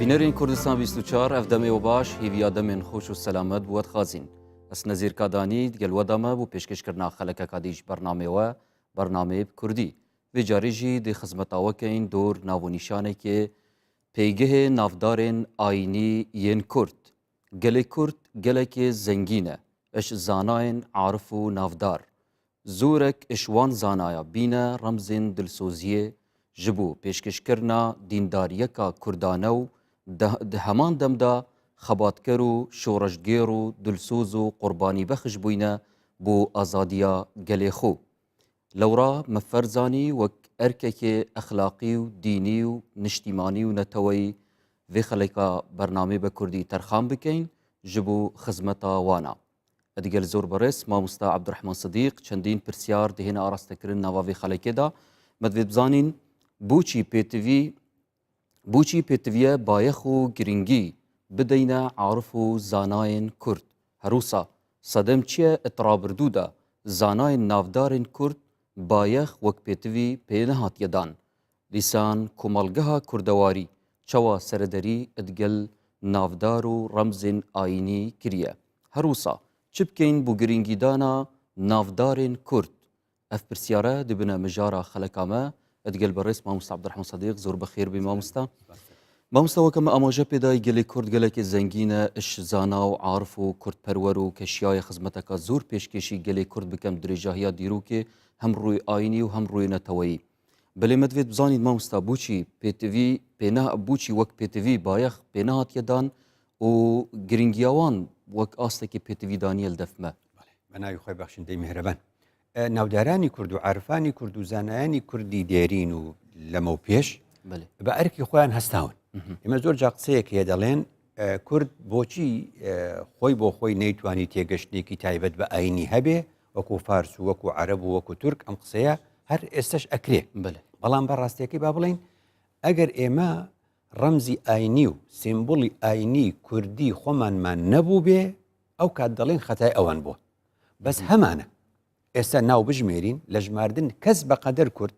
Bînerên Kurdistan 24 ev demê we baş hêviya demên xweş û selamet bi we dixwazîn. Ez Nezîr Kadanî digel we de me bo pêşkêşkirina xelekeka dî ji bernameyê we bernameyê bi Kurdî. Vê carê jî dê xizmeta we keyn dor nav û nîşanekê pêgehê navdarên ayînî yên Kurd. Gelê Kurd gelekê zengîn e, iş zanayên arif û navdar. Zorek iş wan zanaya bîne remzên dilsoziyê ji bo pêşkêşkirina dîndariyeka kurdane û di heman dem de xebatker û şoreşgêr û dilsoz û qurbanîbexş bûyne bo azadiya gelê xwe. Lewra me ferzanî wek erkekê exlaqî û dînî û niştîmanî û neteweyî vê xeleka bernamê be kurdî terxan bikeyn ji bo xizmeta wan a. Digel zor berêz mamosta Ebdurehman Sidîq çendîn pirsyar dihêne arastekirin nava vê xelekê de. Me divê bizanîn boçî pêtivî Boçî pêtiviye bayex û giringî bideyne arif û zanayên Kurd. Herwisa sedem çi ye di rabirdû de zanayên navdarên Kurd bayex wek pêtivî pê nehatiye dan. Dîsan komalgeha kurdewarî çawa serederî digel navdar û remzên ayînî kiriye. Herwisa çi bikeyn bo giringîdana navdarên Kurd Ev pirsyare dibine mijara xeleka me. Digel berêz Mamosta Abdurrahman Sedîq zor bi xêr bî mamosta. Mamosta weke me amaje pê dayî gelê Kurd gelekê zengîn e, iş zana û arif û kurdperwer û keşiyayê xizmeteka zor pêşkêşî gelê Kurd bikem dirêjahiya dîrokê hem rûyê ayînî û hem rûyê neteweyî. Belê me divêt bizanîn mamosta boçî pêtivî pê boçî wek pêtivî bayex pê nehatiye dan û giringiya wan wek astekê pêtivî daniye li def me. Be navê xwe bexşindey mihreban. ناودارانی کورد و عارفانی کورد و زانایانی کوردی دێرین و لەمەو پێش بە ئەرکی خۆیان هەستاون ئێمە زۆر جا قسەیەک هەیە دەڵێن کورد بۆچی خۆی بۆ خۆی نەیتوانی تێگەشتێکی تایبەت بە ئاینی هەبێ وەکو فارس و وەکو عەرب و وەکو تورک ئەم قسەیە هەر ئێستش ئەکرێ بەڵام بە ڕاستیەکەی با بڵین ئەگەر ئێمە ڕەمزی ئاینی و سیمبولی ئاینی کوردی خۆمانمان نەبوو بێ ئەو کات دەڵێن خەتای ئەوان بووە بەس هەمانە ئێستا ناو بژمێرین لە ژماردن کەس بەقەدەر کورد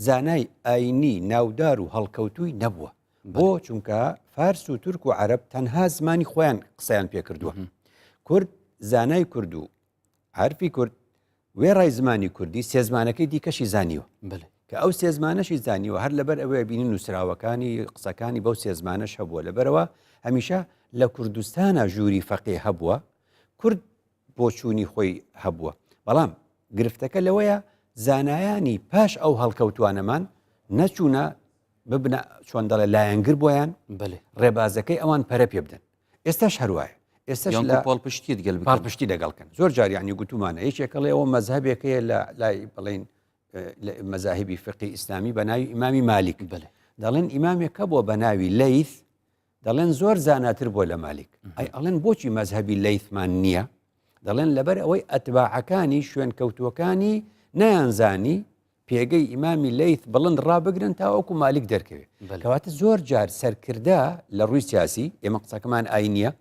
زانای ئاینی ناودار و هەڵکەوتووی نەبووە بۆ چونکە فارس و تورک و عەرب تەنها زمانی خۆیان قسەیان پێکردووە کورد زانای کورد و عرفی کورد وێڕای زمانی کوردی سێزمانەکەی دیکەشی زانیوە کە ئەو سێزمانەشی زانیوە هەر لەبەر ئەوەیە بینی نووسراوەکانی قسەکانی بەو سێزمانەش هەبووە لەبەرەوە هەمیشە لە کوردستانە ژووری فەقێ هەبووە کورد بۆچوونی خۆی هەبووە بەڵام گرفتەکە لەوەیە زانایانی پاش ئەو هەڵکەوتوانەمان نەچوونە ببنە چۆن دەڵێ لایەنگر بۆیان ڕێبازەکەی ئەوان پەرە پێ بدەن ئێستاش هەروایە ئێستاش لە پاڵپشتی گەل پاڵپشتی لەگەڵکەن زۆر جاریانی گوتومانە یەکێکڵێ ئەوە مەزهبێکەیە لە لای بڵین مەزاهبی فقی ئیسلامی بە ناوی ئیمامی مالیک بڵێ دەڵێن ئیمامێکە بۆ بە ناوی لەیث دەڵێن زۆر زاناتر بووە لە مالیک ئەی ئەڵێن بۆچی مەزهەبی لەیثمان نییە دەڵێن لەبەر ئەوەی ئەتباعەکانی شوێنکەوتووەکانی نەیانزانی پێگەی ئیمامی لەیث بڵند ڕابگرن تاوەکو مالیک دەرکەوێت کەواتە زۆر جار سەرکردە لە ڕووی سیاسی ئێمە قسەکەمان ئاینیە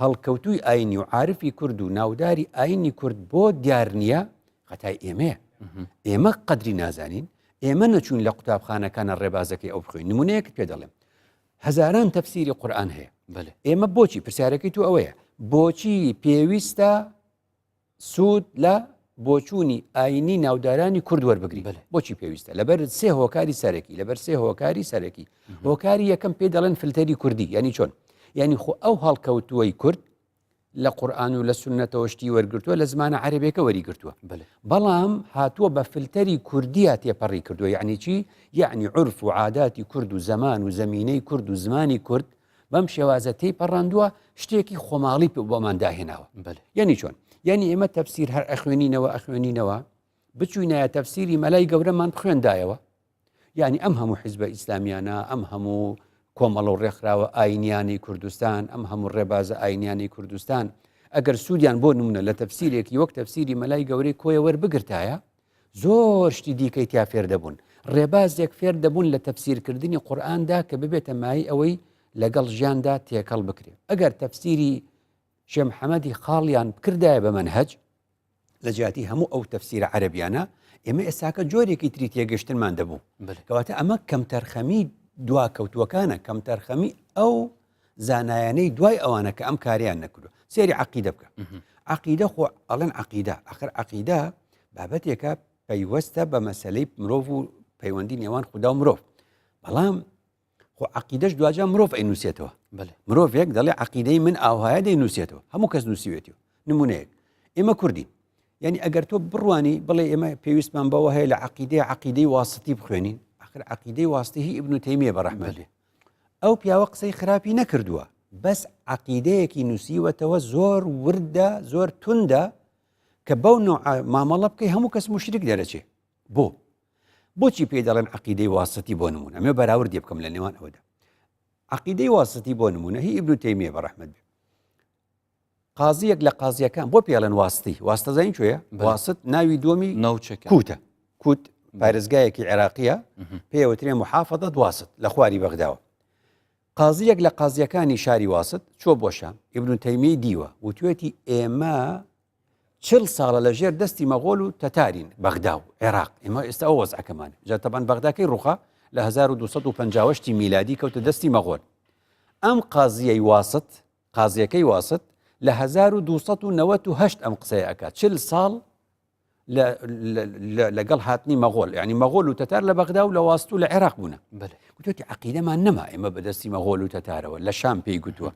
هەڵکەوتوی ئاینی و عارفی کورد و ناوداری ئاینی کورد بۆ دیار نییە خەتای ئێمەیە ئێمە قەدری نازانین ئێمە نەچوون لە قوتابخانەکانە ڕێبازەکەی ئەو بخوێن نمونەیەکت پێ دەڵێم هەزاران تەفسیری قورئان هەیە ئێمە بۆچی پرسیارەکەی تو ئەوەیە بۆچی پێویستە سوود لە بۆچوونی ئاینی ناودارانی کورد وەربگری بۆچی پێویستە لەبەر سێ هۆکاری سەرەکی لەبەر سێ هۆکاری سەرەکی هۆکاری یەکەم پێ دەڵێن فلتەری کوردی ینی چۆن ینی خۆ ئەو هەڵکەوتووەی کورد لە قورئان و لە سوننەتەوە شتی وەرگرتووە لە زمانە عەرەبێکە وەریگرتووە بەڵام هاتووە بە فلتەری کوردیە تێپەڕی کردووە یعنی چی یعنی عرف و عاداتی کورد و زەمان و زەمینەی کورد و زمانی کورد بەم شێوازە تێی پەڕاندووە شتێکی خۆماڵی پێ بۆمان داهێناوە یعنی چۆن یعنی ئێمە تەفسیر هەر ئەخوێنینەوە ئەخوێنینەوە بچوینایە تەفسیری مەلای گەورەمان بخوێندایەوە یانی ئەم هەموو حیزبە ئیسلامیانە، ئەم هەموو کۆمەڵە و ڕێکخراوە ئاینیانەی کوردستان، ئەم هەموو ڕێبازە ئاینیانەی کوردستان، ئەگەر سوودیان بۆ نمونە لە تەفسیرێکی وەک تەفسیری مەلای گەورەی کۆیە وەربگرتایە، زۆر شتی دیکەی تیا فێر دەبوون. ڕێبازێک فێر دەبوون لە تەفسیرکردنی قورئاندا کە ببێتە مایەی ئەوەی لەگەڵ ژیاندا تێکەڵ بکرێ. ئەگەر تەفسیری شێ محەمەدی خاڵیان بکردایە بە مەنهەج، لە جیاتی هەموو ئەو تەفسیرە عەرەبیانە ئێمە ئێستاکە جۆرێکی تری تێگەشتنمان دەبوو کەواتە ئەمە کەمتەرخەمی دواکەوتووەکانە کەمتەرخەمی ئەو زانایانەی دوای ئەوانە کە ئەم کاریان نەکردو سێری عقیدە بکە عقیدە خۆ ئەڵێن عقیدە ئەخر عقیدە بابەتێکە پەیوەستە بە مەسلەی مرۆڤ و پەیوەندی نێوان خوددا و مرۆڤ بەڵام خۆ عقیدەش دواجار مرۆڤ ئەینووسێتەوە مرۆڤێک دەڵێ عقیدەی من ئاوهایە دەینووسێتەوە هەموو کەس نووسیوێتی نمونەیەک ئێمە کوردین یعنی ئەگەر تۆ بڕوانی بڵێ ئێمە پێویستمان بەوە هەیە لە عقیدەی عقیدەی واسطی بخوێنین ئەخر عقیدەی واسطی هی ئیبن تەیمیە بە ڕەحمەت بێ ئەو پیاوە قسەی خراپی نەکردووە بەس عقیدەیەکی نووسیوەتەوە زۆر وردە زۆر توندە کە بەو نوع مامەڵە بکەی هەموو کەس مشرک دەرەچێ بۆ بۆچی پێی دەڵێن عقیدەی واسطی بۆ نمونە ئەمێ بەراوردی بکەم لە نێوان ئەودا عقیدەی واسطی بۆ نمونە هی ئیبن تەیمیە بە ڕەحمەت بێ قازیەک لە قازیەکان بۆ پێڵێن واستی واستە زین کوێ واست ناوی دووەمی ناوچەکە کوتە کوت پارێزگایەکی عێراقیە پێوترێ محافظە واست لە خواری بەغداوە قازیەک لە قازیەکانی شاری واست چۆ بۆ شام ئیبن تەیمی دیوە وتوێتی ئێمە چل ساڵە لە ژێر دەستی مەغۆل و تەتارین بەغدا و عێراق ئێمە ئێستا ئەو وەزعەکەمانە جا تەبان بەغداکەی ڕوخا لە 1250 میلادی کەوتە دەستی مەغۆل ئەم قازیەی واسط قازیەکەی واسط لە 1298 ئەم قسەیە ئەکات چل ساڵ لەگەڵ هاتنی مەغۆل ینی مەغۆل و تەتار لە بەغدا و لە واست و لە عێراق بوونە گوتوتی عقیدەمان نەما ئێمە بەدەستی مەغۆل و تەتارەوە لە شام پێی گوتووە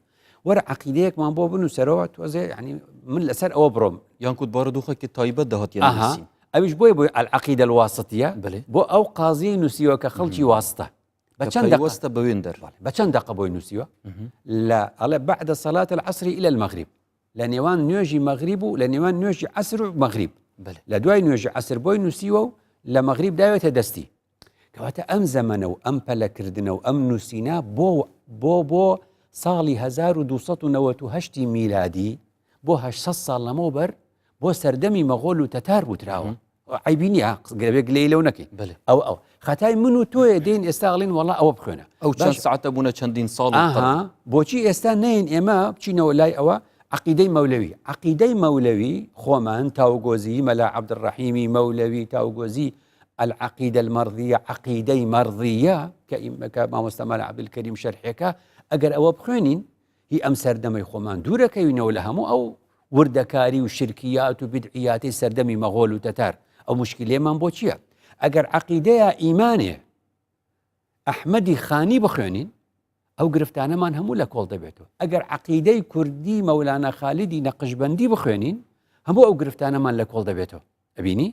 وەرە عقیدەیەکمان بۆ بنووسەرەوە تۆزێ ینی من لەسەر ئەوە بڕۆم یان کوت بارودۆخێکی تایبەت دەهاتیە ئەویش بۆی بۆی العقیدە الواسطیە بۆ ئەو قازی نووسیوە کە خەڵکی واستە بە چەند دەوەستە بەوێن دەر بە چەند دەقە بۆی نووسیوە لە ئەڵێ بعد صلاة العصر إلى المغرب لە نێوان نوێژی مەغریب و لە نێوان نوێژی عەسر و مەغریب لە دوای نوێژی عەسر بۆی نووسیوە و لە مەغریب داوێتە دەستی کەواتە ئەم زەمەنە و ئەم پەلەکردنە و ئەم نووسینە بۆ بۆ بۆ ساڵی 1298 میلادی بۆ 800 ساڵ لەمەوبەر بۆ سەردەمی مەغۆل و تەتار وتراوە عیبی نییە گەوێ گلەی لەو نەکەین ئەو ئەو خەتای من و تۆیە دێن ئێستا ئەڵین وەڵا ئەوە بخوێنە ئەو چەند ساعتە بوونە چەندین ساڵ بۆچی ئێستا نین ئێمە بچینەوە لای ئەوە عقیدەی مەولەوی عقیدەی مەولەوی خۆمان تاوگۆزی مەلا عەبدولڕەحیمی مەولەوی تاوگۆزی العقیدە المەڕضیە عقیدەی مەڕضیە کە ئیمەکە مامۆستا مەلا عەبدولکەریم شەرحەکە ئەگەر ئەوە بخوێنین هی ئەم سەردەمەی خۆمان دوورەکەوینەوە لە هەموو ئەو وردەکاری و شرکیات و بدعیاتی سەردەمی مەغۆل و تەتار ئەو مشکلێمان بۆ چییە؟ ئەگەر عقیدەیە ئیمانێ ئەحمەدی خانی بخوێنین ئەو گرفتانەمان هەموو لە کۆڵ دەبێتەوە ئەگەر عقیدەی کوردی مەولانا خالیدی نەقشبەندی بخوێنین هەموو ئەو گرفتانەمان لە کۆڵ دەبێتەوە ئەبینی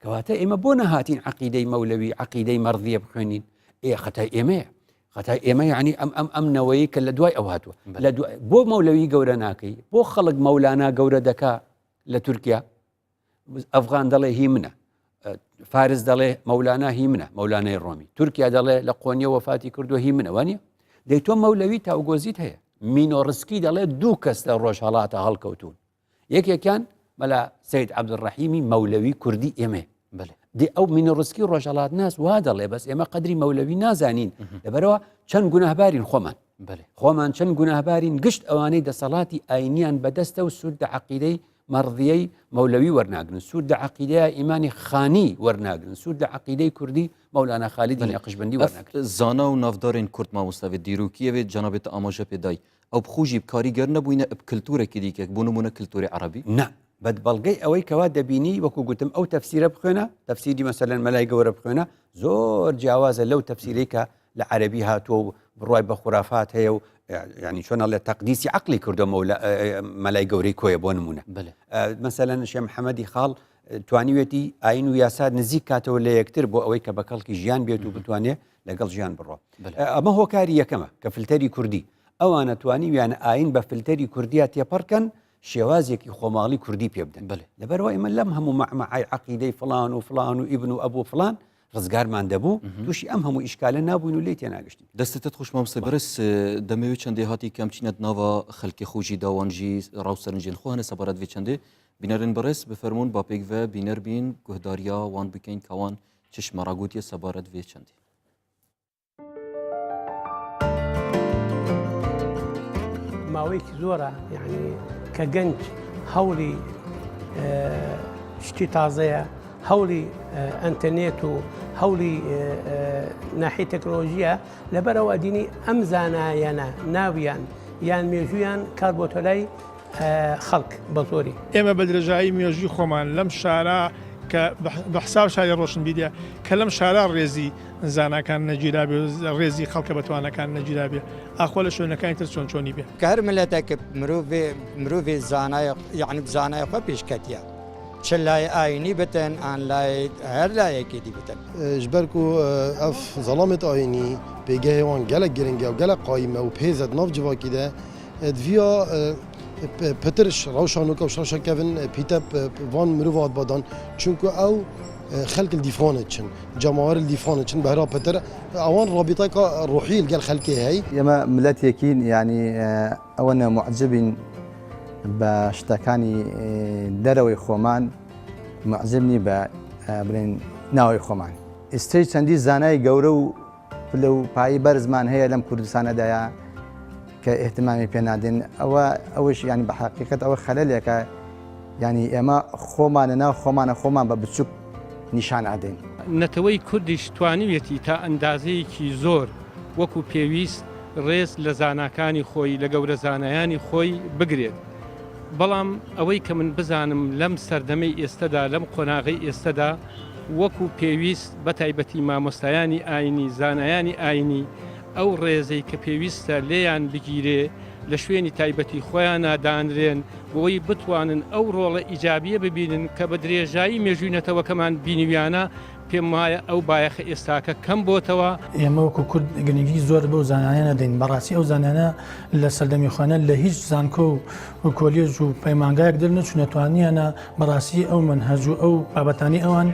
کەواتە ئێمە بۆ نەهاتین عقیدەی مەولەوی عقیدەی مەڕضیە بخوێنین ئێ خەتای ئێمەیە خەتای ئێمە یعنی ئەم ئەم ئەم نەوەی کە لە دوای ئەو هاتووە لە دوای بۆ مەولەوی گەورە ناکەی بۆ خەڵک مەولانا گەورە دەکا لە تورکیا ئەفغان دەڵێ هی منە فارس دەڵێ مەولانا هی منە مەولانای ڕۆمی تورکیا دەڵێ لە قۆنیە وەفاتی کردو هی منە وانە دەی تۆ مەولەوی تاوگۆزیت هەیە مینۆڕسکی دەڵێ دوو کەس لە ڕۆژهەڵاتە هەڵکەوتون یەکێکیان مەلا سید عەبدولڕەحیمی مەولەوی کوردی ئێمەیە بەێ دی ئەو مینۆڕسکی ڕۆژهەڵات ناس وا دەڵێ بەس ئێمە قەدری مەولەوی نازانین لەبەرەوە چەند گوناهبارین خۆمان خۆمان چەند گوناهبارین گشت ئەوانەی دەسەڵاتی ئاینیان بەدەستە و سوود لە عقیدەی مەڕضیەی مەولەوی وەرناگرن سوود لە عقیدەیە ئیمانی خانی وەرناگرن سوود لە عقیدەی کوردی مەولانا خالیدی نەقشبەندی وەرناگرن زانا و ناودارên کورد مامۆستاوێ دیرۆکیەوێ جەنابێ te amaje pê day ئەو بخوژی کاریگەر نەبووینە ئب کلتورێکی دیکە بۆ نمونە کلتوری عەرەبی؟ نا بەد بەڵگەی ئەوەی کەوا دەبینی وەکو گوتم ئەو تەفسیرە بخوێنە تەفسیری مەسەلەن مەلای گەورە بخوێنە زۆر جیاوازە لەو تەفسیرەی کە لە عەرەبی هاتووە و بڕوای بە خورافات هەیە و ینی چۆن ئەڵێ تەقدیسی عقلی کردو مەلای گەورەی کۆیە بۆ نمونە مەسەلەن شێ محەممەدی خاڵ توانیوێتی ئاین و یاسا نزیک کاتەوە لە یەکتر بۆ ئەوەی کە بە کەڵکی ژیان بێت و بتوانێت لەگەڵ ژیان بڕۆ ئەمە هۆکاری یەکەمە کە فلتەری کوردی ئەوانە توانیویانە ئاین بە فلتەری کوردیا تێپەڕکەن شێوازێکی خۆماڵی کوردی پێ بدەن بەێ لەبەرەوە ئێمە لەم هەموو مەعمەعای عقیدەی فلان و فلان و ئیبن و ئەبوو فلان ڕزگارمان دەبوو تووشی ئەم هەموو ئیشکالە نابووین و لێی تێناگەشتین. دەستتت خوش مامۆستای بەڕێز دەمەوێت چەندێ هاتی کەم چینەت ناوە خەلکی خۆژی داوانژی ڕاو سەرنجێن خۆ هەنە سەبارەت وێ چەندێ بینەرن بەڕێز بفەرموون با پێکڤە بینەر بین گوهداریا وان بکەین کەوان چش مەڕا گوتیە سەبارەت وێ چەندێ. ماوەیەکی زۆرە یعنی کە گەنج هەوڵی شتی تازەیە. هەوڵی ئەنتەرنێت و هەوڵی ناحی تەکنۆلۆژیە لەبەرەوە ئەدینی ئەم زانایانە ناویان یان مێژوویان کار بۆتە لای خەڵک بە زۆری. ئێمە بە درێژایی مێژووی خۆمان لەم شارە کە بە حساب شاری ڕۆشنبیریە کە لەم شارە ڕێزی زاناکان نەگیرابێ و ڕێزی خەڵکە بەتوانەکان نەگیرابێ ئاخۆ لە شوێنەکانی تر چۆن چۆنی بێ. کە هەر ملەتێک مرۆڤێ مرۆڤێ زانای یەعنی زانای خۆ پێشکەتیە چ لای ئاینی بتن ئان لای هەر لایەکی دی بتن. Ji ber ku ev zelamê ayînî pêgehê wan gelek giring e û gelek qayîm e û pêz e di nav civakî de, diviya pitir ji rewşa nûke û ji rewşa kevin pîte van mirova hatiba dan. Çunku ew xelk li dîfanê diçin, cemawer li dîfanê diçin behra pitir ewan rabîteka ruhî li gel xelkê hey. ئێمە ملەتێکین یانی ئەوەنە موعجبین بە شتەکانی دەرەوەی خۆمان موعجب نی بە بڵێن ناوەی خۆمان. ئیستەی چەندی زانای گەورە و پلە و پایی بەرزمان هەیە لەم کوردستانەدایە کە ئیهتمامی پێ نادەین ئەوە ئەوەش یانی بە حەقیقەت ئەوە خەلەلێکە یانی ئێمە خۆمانە ناو خۆمانە خۆمان بە بچوک نیشان ئەدەین. نەتەوەی کوردیش توانیویەتی تا ئەندازەیەکی زۆر وەکو پێویست ڕێز لە زاناکانی خۆی، لە گەورە زانایانی خۆی بگرێت. بەڵام ئەوەی کە من بزانم لەم سەردەمەی ئێستەدا، لەم قۆناغەی ئێستەدا وەکو پێویست بە تایبەتی مامۆستایانی ئاینی، زانایانی ئاینی ئەو ڕێزەی کە پێویستە لێیان بگیرێ لە شوێنی تایبەتی خۆیانا دانرێن بۆی بتوانن ئەو ڕۆڵە ئیجابیە ببینن کە بە درێژایی مێژووی نەتەوەکەمان بینیویانە، پێم وایە ئەو بایەخە ئێستاکە کەم بۆتەوە. ئێمە وەکو کورد گرنگی زۆر بەو زانایانە نەدەین، بەڕاستی ئەو زانایانە لە سەردەمی خۆیانە لە هیچ زانکۆ و کۆلێژ و پەیمانگایەک دەرنەچوونە، توانیانە بەڕاستی ئەو مەنهەج و ئەو بابەتانەی ئەوان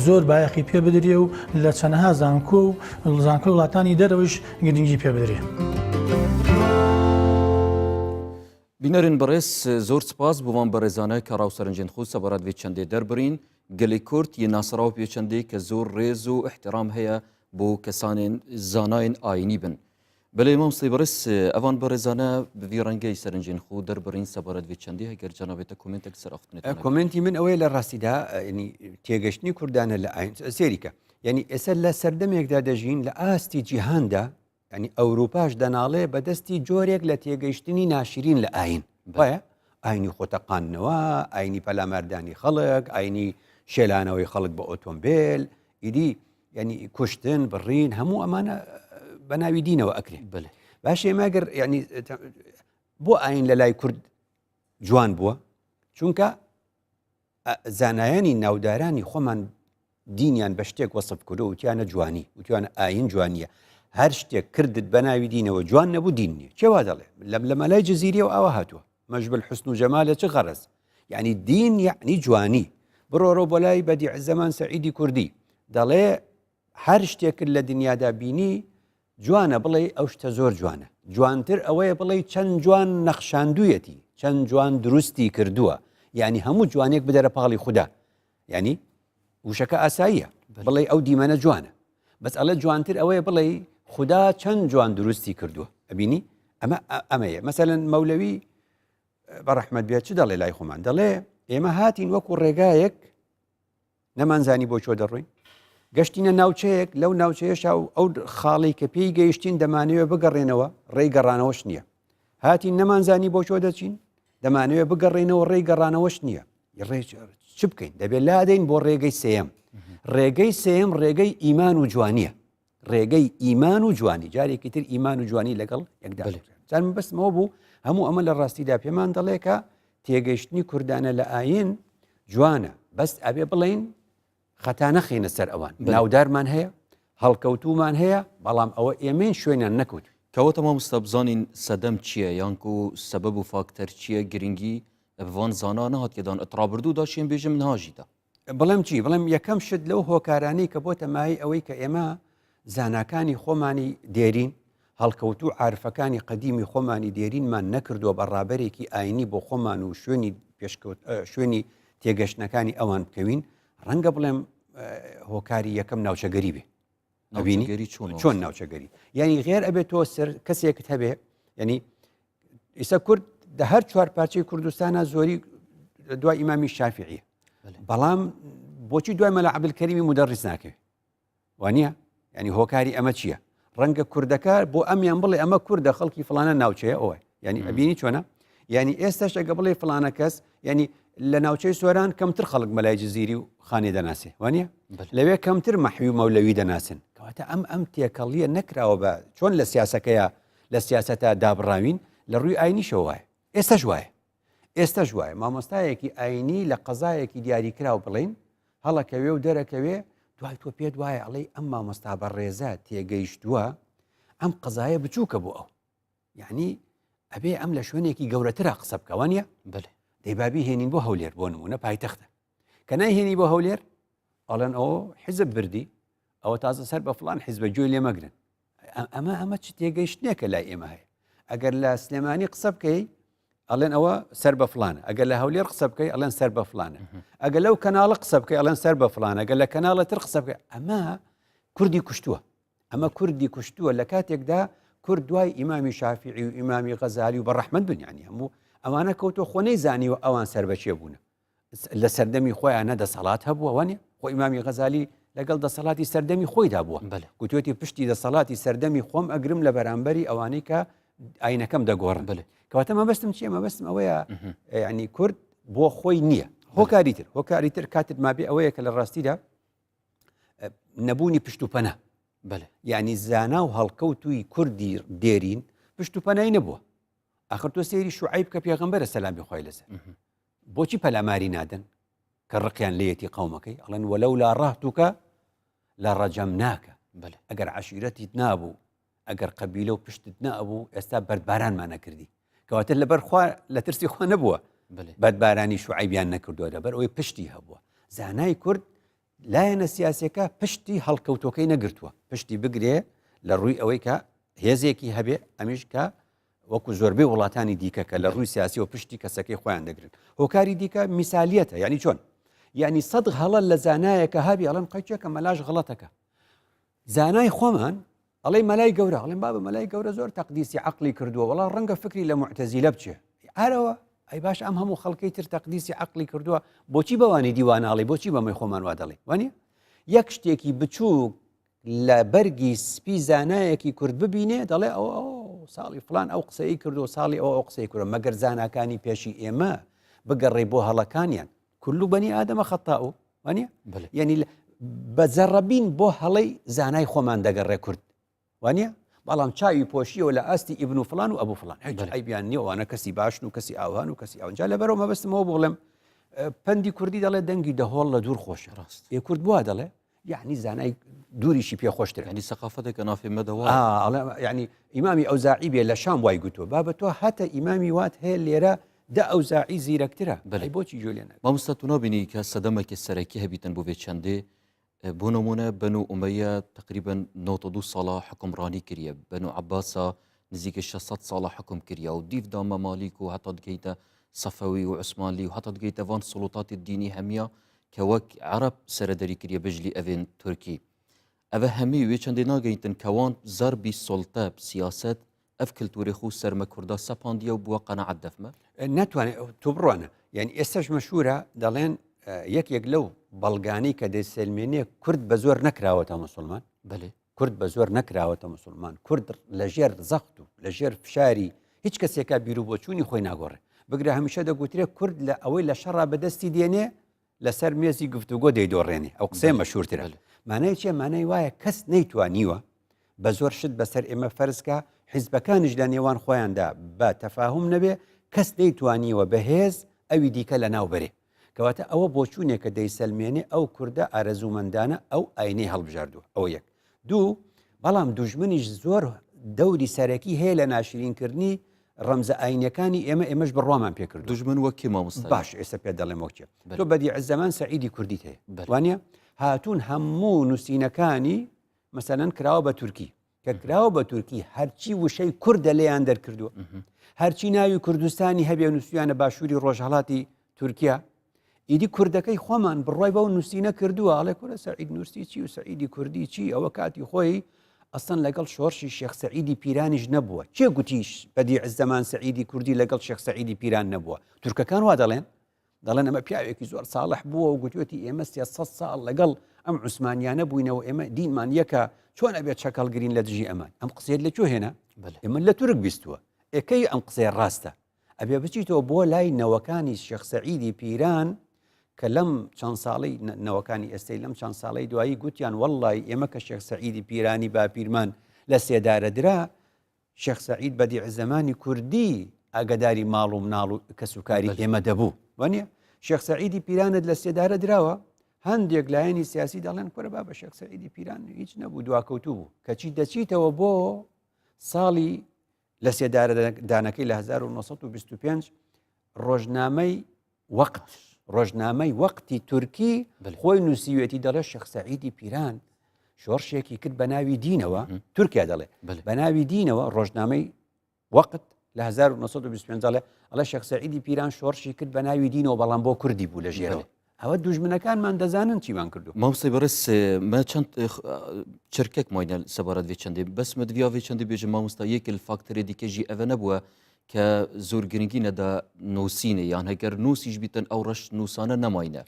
زۆر بایەخی پێ بدرێ و لە چەنەها زانکۆ و زانکۆی وڵاتانی دەرەوەیش گرنگی پێ بدرێ. بینەرên بەڕێز زۆر سپاس بۆ وان بەڕێزانە کە ڕاو سەرنجێن خو سەبارەت وێ چەندێ دەربڕین گەلی کورد یە ناسراو پێ چەندێ کە زۆر ڕێز و ئیحترام هەیە بۆ کەسانێن زانایên ئاینی بن بەلێ مامۆستای بەڕێز ئەوان بەڕێزانە بڤی ڕەنگەی سەرنجێن خو دەربڕین سەبارەت وێ چەندێ هەگەر جەنابێتە کۆمێنتێک سەر ئاختنێت کۆمێنتی من ئەوەیە لە ڕاستیدا ینی تێگەشتنی کوردانە لە ئاین سێریکە یعنی ئێستا لە سەردەمێکدا دەژین لە ئاستی جیهاندا یانی ئەوروپاش دەناڵێ بەدەستی جۆرێک لە تێگەیشتنی ناشرین لە ئاین وایە ئاینی خۆتەقاندنەوە ئاینی پەلاماردانی خەڵک ئاینی شێلانەوەی خەڵک بە ئۆتۆمبیل ئیدی ینی کوشتن بڕین هەموو ئەمانە بە ناوی دینەوە ئەکرێ بڵێ باش ئێمەگەر ینی بۆ ئاین لە لای کورد جوان بووە چونکە زانایانی ناودارانی خۆمان دینیان بە شتێک وەسف کردو وتیانە جوانی وتیانە ئاین جوانیە هەر شتێک کردت بە ناوی دینەوە جوان نەبوو دین نییە چێ وا دەڵێ لەم لە مەلای جززیریەوە ئاوا هاتووە مەژبل حسن و جەمالە چ غەرەز یعنی دین یعنی جوانی بڕۆرۆ بۆ لای بەدیع زەمان سەعیدی کوردی دەڵێ هەر شتێکت لە دنیادا بینی جوانە بڵێی ئەو شتە زۆر جوانە، جوانتر ئەوەیە بڵێی چەند جوان نەخشاندوویەتی، چەند جوان دروستی کردووە، یانی هەموو جوانێک بدەرە پاڵی خودا، یانی وشەکە ئاساییە بڵێی ئەو دیمەنە جوانە، بەس ئەڵێ جوانتر ئەوەیە بڵێی خودا چەند جوان دروستی کردووە، ئەبینی ئەمە ئەمەیە مەسەلەن مەولەوی بە ڕەحمەت بێت چ دەڵێ لای خۆمان دەڵێ ئێمە هاتین وەکو ڕێگایەک نەمانزانی بۆ کوێ دەڕۆین گەشتینە ناوچەیەک لەو ناوچەیەشا و ئەو خاڵی کە پێی گەیشتین دەمانەوێت بگەڕێنەوە ڕێی گەڕانەوەش نییە هاتین نەمانزانی بۆ کوێ دەچین دەمانەوێت بگەڕێنەوە ڕێی گەڕانەوەش نییە ڕێ چ بکەین دەبێت لادەین بۆ ڕێگەی سێم ڕێگەی سێم ڕێگەی ئیمان و جوانیە ڕێگەی ئیمان و جوانی جارێکی تر ئیمان و جوانی لەگەڵ یەکدا جار من بەسمەوە بوو هەموو ئەمە لە ڕاستیدا پێمان دەڵێ کە تێگەیشتنی کوردانە لە ئاین جوانە بەس ئەبێ بڵین خەتا نەخینە سەر ئەوان ناودارمان هەیە هەڵکەوتومان هەیە بەڵام ئەوە ئێمەین شوێنیان نەکەوت کەواتە مامۆستا بزانین سەدەم چییە یانکو سەبەب و فاکتەر چییە گرنگی بڤان زانا نەهاتیەدان ئەترابردوو داشێن بێژم نهاژیدا بڵێم چی بڵێم یەکەم شت لەو هۆکارانەی کە بۆتە مایەی ئەوەی کە ئێمە زاناکانی خۆمانی دێرین هەڵکەوتوو عارفەکانی قەدیمی خۆمانی دێرینمان نەکردووە بە ڕابەرێکی ئاینی بۆ خۆمان و شوێنی پێشکەوت شوێنی تێگەشتنەکانی ئەوان بکەوین ڕەنگە بڵێم هۆکاری یەکەم ناوچەگەری بێ ئەبینی چۆن ناوچەگەری یعنی غێر ئەبێت تۆ سەر کەسێکت هەبێ یعنی ئیسە کورد دە هەر چوار پارچەی کوردستانە زۆری دوای ئیمامی شافعیە بەڵام بۆچی دوای مەلا عەبدولکەریمی مودەڕیس ناکەوێ؟ وانە ینی هۆکاری ئەمە چییە ڕەنگە کوردەکە بۆ ئەمیان بڵێ ئەمە کوردە خەڵکی فلانە ناوچەیە ئەوە ینی ئەبینی چۆنە ینی ئێستاش ئەگە بڵێ فلانە کەس ینی لە ناوچەی سۆران کەمتر خەڵک مەلای جززیری و خانێ دەناسێ وانە لەوێ کەمتر مەحوی و مەولەوی دەناسن کەواتە ئەم ئەم تێکەڵیە نەکراوە بە چۆن لە سیاسەکەیە لە سیاسەتە دابڕاوین لە ڕووی ئاینیشەوە وایە ئێستاش وایە ئێستاش وایە مامۆستایەکی ئاینی لە قەزایەکی دیاریکراو بڵین هەڵەکەوێ و دەرەکەوێ دوای تۆ پێت وایە ئەڵێی ئەم مامۆستا بەڕێزە تێگەیشتووە ئەم قەزایە بچووکە بۆ ئەو یعنی ئەبێ ئەم لە شوێنێکی گەورەترا قسە بکەوە نیە بەێ دەی بابی هێنین بۆ هەولێر بۆ نمونە پایتەختە کە نایهێنی بۆ هەولێر ئەڵێن ئەو حیزب بردی ئەوە تازە سەر بە فلان حیزبە گوێی لێ مەگرن ئەمە ئەمە چ تێگەیشتنێکە لای ئێمە هەیە ئەگەر لە سلێمانی قسە بکەی ئەڵێن ئەوە سەر بە فلانە ئەگەر لە هەولێر قسە بکەی ئەڵێن سەر بە فلانە ئەگەر لەو کەناڵە قسە بکەی ئەڵێن سەر بە فلانە ئەگەر لە کەناڵە تر قسە بکەی ئەمە کوردی کوشتووە ئەمە کوردی کوشتووە لە کاتێکدا کورد دوای ئیمامی شافعی و ئیمامی غەزالی و بە ڕەحمەت بنیانی هەموو ئەوانە کەوتۆ خۆ نەیزانیوە ئەوان سەر بەچێ بوونە لە سەردەمی خۆیان نە دەسەڵات هەبووە وانە خۆ ئیمامی غەزالی لەگەڵ دەسەڵاتی سەردەمی خۆیدا بووە گوتوێتی پشتی دەسەڵاتی سەردەمی خۆم ئەگرم لە بەرامبەری ئەوانەی کە ئاینەکەم دەگۆڕن بلێ کەواتە مەبەستم چییە مەبەستم ئەوەیە ینی کورد بۆ خۆی نییە هۆکاری تر هۆکاری تر کاتت مابێ ئەوەیە کە لە ڕاستیدا نەبوونی پشت و پەنا یعنی زانا و هەڵکەوتوی کوردی دێرین پشت و پەنای نەبووە ئەخر تۆ سەیری شوعیب کە پێغەمبەرە سەلامی خوای لەسەر بۆچی پەلاماری نادەن کە ڕقیان لێیەتی قەومەکەی ئەڵێن وەلەولا ڕەهتوکە لە ڕەجەم ناکە ئەگەر عەشیرەتیت نابوو ئەگەر قەبیلە و پشتت نەبوو ئێستا بەردبارانمان نەکردی کەواتە لەبەر خوا لە ترسی خوا نەبووە بەردبارانی شوعیبیان نەکردووە لەبەر ئەوەی پشتی هەبووە زانای کورد لایەنە سیاسیەکە پشتی هەڵکەوتۆکەی نەگرتووە پشتی بگرێ لە ڕووی ئەوەی کە هێزێکی هەبێ ئەمیش کە وەکو زۆربەی وڵاتانی دیکە کە لە ڕووی سیاسی و پشتی کەسەکەی خۆیان دەگرن هۆکاری دیکە میسالیەتە یعنی چۆن یعنی سەد هەڵە لە زانایەکە هەبی ئەڵێن قەیچێکە مەلاش غڵەتەکە زانای خۆمان ئەڵێی مەلای گەورە ئەڵێن بابە مەلای گەورە زۆر تەقدیسی عەقڵی کردووە وەڵا ڕەنگە فکری لە موعتەزیلە بچێ ئارەوە ئەی باش ئەم هەموو خەڵکەی تر تەقدیسی عەقڵی کردووە بۆچی بەوانی دیواناڵی بۆچی بەمەی خۆمان وا دەڵێ وانە یەک شتێکی بچووک لە بەرگی سپی زانایەکی کورد ببینێ دەڵێ ئەو ئەو ساڵی فلان ئەو قسەی کردو ساڵی ئەو ئەو قسەی کردو مەگەر زاناکانی پێشی ئێمە بگەڕێ بۆ هەڵەکانیان کل بنی آدم خطاء وانە یعنی بە زەڕەبین بۆ هەڵەی زانای خۆمان دەگەڕێ کورد وانە بەڵام چاوی پۆشیەوە لە ئاستی ئیبن و فلان و ئەبوو فلان هیچ عیبیان نییە وانە کەسی باشن و کەسی ئاوان و کەسی ئەوجا لەبەرەوە مەبەستمەوە بڵێم پەندی کوردی دەڵێ دەنگی دەهۆڵ لە دوور خۆشە ڕاست ێ کورد بووە دەڵێ یعنی زانای دووریشی پێ خۆشتر ینی سەقافەتێکە نافێ مەدەوە ینی ئیمامی ئەوزاعی بێ لە شام وای گوتووە بابە تۆ هەتە ئیمامی وات هەیە لێرە دە ئەوزاعی زیرەکترە بەلی بۆچی گوێ لێ ناگری؟ مامۆستا تو نابینی کە سەدەمەکی سەرەکی هەبیتن بۆ vê çendê بۆ نمونە بەنو ئومەیە تقریبا 92 ساڵە حکمڕانی کریە بەنو عەباسا نزیکە 600 ساڵە حکم کریە و دیف دا مەمالیک و هەتا دگەیتە سەفەوی و عوسمانلی و هەتا دگەیتە ڤان سڵوتاتی دینی هەمیە کە وەک عەرەب سەرەدەری کریە بجلی ئەڤێن تورکی ئەڤە هەمی وێ چەندێ ناگەیتن کە وان زەربی سوڵتە سیاسەت ئەڤ کلتورێ خو سەر مە کوردا سەپاندیە و بووە قەناعەت دەفمە. ناتوانێت تۆ بڕوانە یعنی ئێستاش مەشهورە دەڵێن یەکێک لەو بەڵگانەی کە دەیسەلمێنێ کورد بە زۆر نەکراوەتە مسلمان بەێ کورد بە زۆر نەکراوەتە مسلمان کورد لە ژێر زەخت و لە ژێر فشاری هیچ کەسێکا بیر و بۆچوونی خۆی ناگۆڕێ بگرە هەمیشە دەگوترێ کورد لە ئەوەی لە شەڕا بەدەستی دێنێ لەسەر مێزی گفتوگۆ دەیدۆڕێنێ ئەو قسەیە مەشهورترە مانای چیە مانای وایە کەس نەیتوانیوە بە زۆر شت بەسەر ئێمە فەرزکە حیزبەکانیش لە نێوان خۆیاندا بە تەفاهم نەبێ کەس نەیتوانیوە بەهێز ئەوی دیکە لە ناو بەرێ کەواتە ئەوە بۆچوونێکە دەیسەلمێنێ ئەو کوردە ئارەزوومەندانە ئەو ئاینەی هەڵبژاردووە ئەوە یەک دوو بەڵام دوژمنیش زۆر دەوری سەرەکی هەیە لە ناشرینکردنی ڕەمزە ئاینیەکانی ئێمە ئێمەش بڕوامان پێکرد دوژمن وەک کێ مامۆستا باش ئێستا پێ دەڵێم وەک کێ تۆ بەدیع زەمان سەعیدی کوردیت هەیە وانە هاتوون هەموو نووسینەکانی مەسەلەن کراوە بە تورکی کە کراوە بە تورکی هەرچی وشەی کوردە لێیان دەرکردووە هەرچی ناوی کوردستانی هەبێ نووسیانە باشووری ڕۆژهڵاتی تورکیا ئیدی کوردەکەی خۆمان بڕوای بەو نووسینە کردووە ئەڵێ کورە سەعید نووسی چی و سەعیدی کوردی چی ئەوە کاتی خۆی ئەسڵەن لەگەڵ شۆڕشی شێخ سەعیدی پیرانیش نەبووە کێ گوتیش بەدیع زەمان سەعیدی کوردی لەگەڵ شێخ سەعیدی پیران نەبووە تورکەکان وا دەڵێن؟ دەڵێن ئەمە پیاوێکی زۆر ساڵح بووە و گوتوێتی ئێمە 300 ساڵ لەگەڵ ئەم عوسمانیانە بووینەوە ئێمە دینمان یەکە چۆن ئەبێت چەک هەڵگرین لە دژی ئەمان ئەم قسەیەت لە کوێ هێنا ئێمە لە تورک بیستووە ئێکەی ئەم قسەیە ڕاستە ئەبێ بچیتەوە بۆ لای نەوەکانی شێخ سەعیدی پیران کە لەم چەند ساڵی نەوەکانی ئێستەی لەم چەند ساڵی دوایی گوتیان وەڵی ئێمە کە شێخ سەعیدی پیرانی باپیرمان لە سێدارە درا شێخ سەعید بەدیعزەمانی کوردی ئاگداری ماڵ و مناڵ و کەسوکاری ئێمە دەبوو وانە شێخ سەعیدی پیرانت لە سێدارە دراوە هەندێک لایەنی سیاسی دەڵێن کورە با بە شێخ سەعیدی پیران هیچ نەبوو دواکەوتوو بوو کەچی دەچیتەوە بۆ ساڵی لە سێدارەدانەکەی لە 1925 ڕۆژنامەی وەقت ڕۆژنامەی وەقتی تورکی خۆی نووسیوێتی دەڵێ شێخ سەعیدی پیران شۆڕشێکی کرد بە ناوی دینەوە تورکیا دەڵێ بە ناوی دینەوە ڕۆژنامەی وەقت لە 1925 دەڵێ ئەڵێ شێخ سەعیدی پیران شۆڕشی کرد بە ناوی دینەوە بەڵام بۆ کوردی بوو لە ژێرەوە ئەوە دوژمنەکانمان دەزانن چیمان کردو. مامۆستای بەڕێز مە چەند چرکەک ماینە سەبارەت vê çendê bes me diviya vê çendê bêjim mamosta yek li faktorê dîke jî eve nebûye کە زۆر گرنگی نەدا نووسینێ یان هەگەر نووسیش بیتن ئەو ڕەش نووسانە نەماینە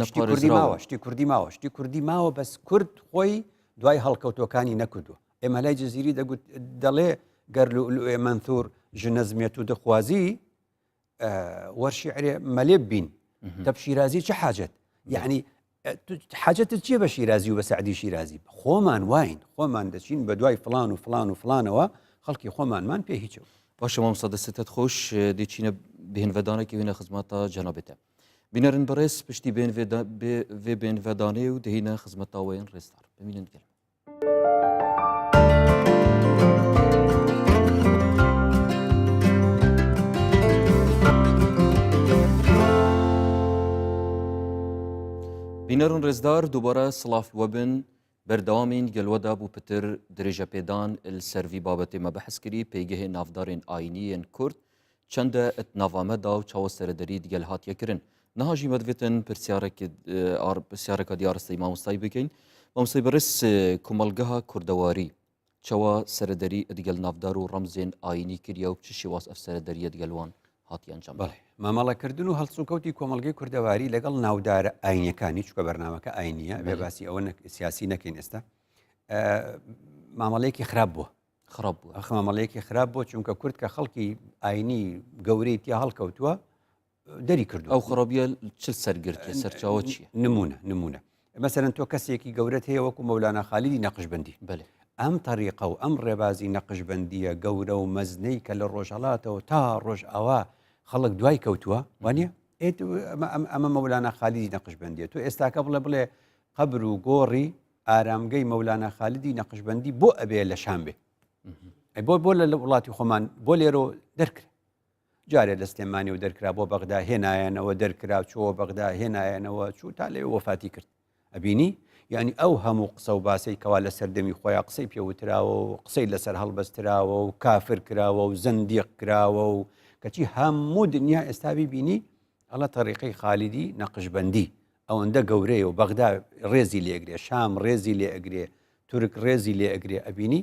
شتی کوردی ماوە شتی کوردی ماوە شتی کوردی ماوە بەس کورد خۆی دوای هەڵکەوتەکانی نەکردووە ئێمە لای جززیری دەگوت دەڵێ گەر لوئلوئێ مەنثور ژنەزمێت و دەخوازی وەر شیعرێ مەلێ بین تەب شیرازی چه حاجەت یعنی حاجەتت چییە بە شیرازی و بە سەعدی شیرازی خۆمان واین خۆمان دەچین بە دوای فلان و فلان و فلانەوە خەڵکی خۆمانمان پێ هیچەوە باشە مامۆستا دەستت خۆش دێچینە بێنڤدانێکی وێنە خزمەتە جەنابێتە بینەرن بەڕێز پشتی بێن vê بێنڤدانێ و دهینە خزمەتاوەیان ڕێزدار بمینن گەل بینەرن ڕێزدار دووبارە سڵاف وەبن بەردەوامین گەلوەدا بوو پتر درێژە پێدان سەرڤی بابەتێ مە بەحس کری پێگەهێ ناڤدارێن ئاینیێن کورد چەندە ئت ناڤامە دا و چاوە سەرەدەری دگەل هاتیە کرن. نها ژی مە دڤێتن پرسیارەکە دیارستەی مامۆستای بکەین. مامۆستای بەڕێز کومەڵگەها کوردەواری چەوە سەرەدەری دگەل ناڤدار و ڕەمزێن ئاینی کریە و چ شێواز ئەف سەرەدەریە دگەل وان هاتی ئەنجام بەڵێ مامەڵەکردن و هەڵسوکەوتی کۆمەڵگەی کوردەواری لەگەڵ ناودارە ئاینیەکانی چکە بەرنامەکە ئاینیە بێ باسی ئەوە سیاسی نەکەین ئێستا مامەڵەیەکی خراپ بووە خراپ بووە. ئەخ مامەڵەیەکی خراپ بووە چونکە کورد کە خەڵکی ئاینی گەورەی تیا هەڵکەوتووە دەری کردو ئەو خراپیە چ سەرگرتیە سەرچاوە چییە؟ نمونە نمونە مەسەرەن تۆ کەسێکی گەورەت هەیە وەکو مەولانا خالیدی نەقشبەندی بەێ ئەم تەریقە و ئەم ڕێبازی نەقشبەندیە گەورە و مەزنەی کە لە ڕۆژهەڵاتەوە تا ڕۆژئاوا خەڵک دوای کەوتووە وانە ئەمە مەولانا خالیدی نەقشبەندیە تۆ ئێستاکە بڵێ بڵێ قەبر و گۆڕی ئارامگەی مەولانا خالیدی نەقشبەندی بۆ ئەبێ لە شام بێ ئەی بۆ بۆ لە وڵاتی خۆمان بۆ لێرۆ دەرکرا جارێ لە سلێمانی و دەرکرا بۆ بەغدا هێنایەنەوە دەرکرا چۆوە بەغدا هێنایەنەوە چوو تا لەوێ وەفاتی کرد ئەبینی یعنی ئەو هەموو قسە و باسەی کەوا لە سەردەمی خۆیان قسەی پێوتراوە و قسەی لەسەر هەڵبەستراوە و کافر کراوە و زەندیق کراوە و کەچی هەموو دنیا ئێستا بیبینی ئەڵە تەریقەی خالیدی نەقشبەندی ئەوەندە گەورەیە و بەغدا ڕێزی لێ ئەگرێ شام ڕێزی لێ ئەگرێ تورک ڕێزی لێ ئەگرێ ئەبینی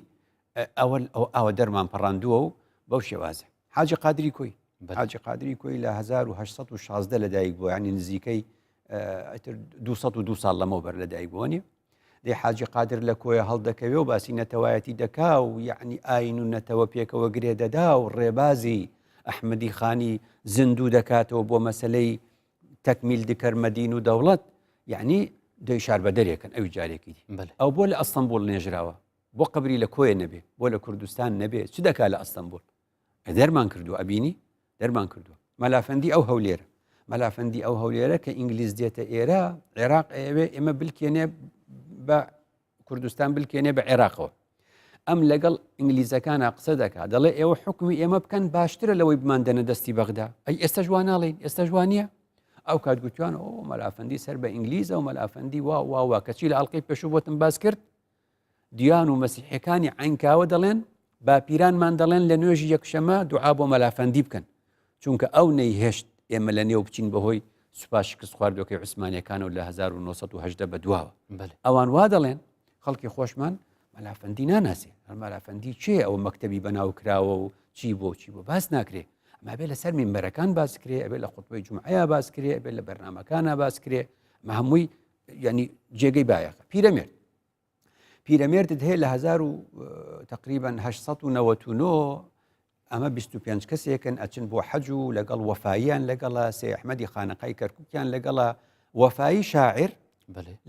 ئەوە ئەو ئاوە دەرمان پەڕاندووە و بەو شێوازە حاجی قادری کۆی حاجی قادری کۆی لە 1916 لەدایک بووە ینی نزیکەی 202 ساڵ لەمەوبەر لەدایک بووە نیە دەی حاجی قادر لە کۆیە هەڵدەکەوێ و باسی نەتەوایەتی دەکا و یعنی ئاین و نەتەوە پێکەوە گرێ دەدا و ڕێبازی ئەحمەدی خانی زیندوو دەکاتەوە بۆ مەسلەی تەکمیل دکەر مەدین و دەوڵەت یعنی دەی شاربەدەرێکن ئەوی جارێکی دی ئەو بۆ لە ئەستەنبوڵ نێژراوە بۆ قبری لە کۆیە نەبێ بۆ لە کوردستان نەبێ چ دەکا لە ئەستەنبوڵ دەرمان کردو ئەبینی دەرمان کردو مەلافەندی ئەو هەولێرە مەلافەندی ئەو هەولێرە کە ئینگلیز دێتە ئێرە عێراق ئەوێ ئێمە بلکێنێ بە کوردستان بلکێنێ بە عێراقەوە ئەم لەگەڵ ئینگلیزەکانە قسە دەکات دەڵێ ئێوە حکومی ئێمە بکەن باشترە لەوەی بماندەنە دەستی بەغدا ئەی ئێستا جواناڵین ئێستا جوانە ئەو کات گوتیان ئەو مەلافەندی سەر بە ئینگلیزە و مەلافەندی وا وا وا کەچی لە ئەڵلقەی پێشوو بۆتم باس کرد دیان و مەسیحەکانی عینکاوە دەڵێن باپیرانمان دەڵێن لە نوێژی یەکشەمە دوعا بۆ مەلافەندی بکەن چونکە ئەو نەیهێشت ئێمە لە نێو بچین بەهۆی سوپا شکست خواردوەکەی عوسمانیەکانەوە لە 1970 بە دواوە ئەوان وا دەڵێن خەڵکی خۆشمان مەلافەندی ناناسێ هەر مەلافەندی چێ ئەوە مەکتەبی بەناو کراوە و چی بۆ چی بۆ باس ناکرێ. ئەمە بێ لەسەر مینبەرەکان باس کرێ ئەبێ لە خوتبەی جومعەیە باس کرێ ئەبێ لە بەرنامەکانە باس کرێ ئەمە هەمووی یعنی جێگەی بایەخە. پیرەمێرد پیرەمێردت هەیە لە هزار و تقریبا 899 ئەمە 25 کەسێکن ئەچن بۆ حەج و لەگەڵ وەفاییان لەگەڵە سێ ئەحمەدی خانەقای کەرکووکیان لەگەڵە وەفایی شاعر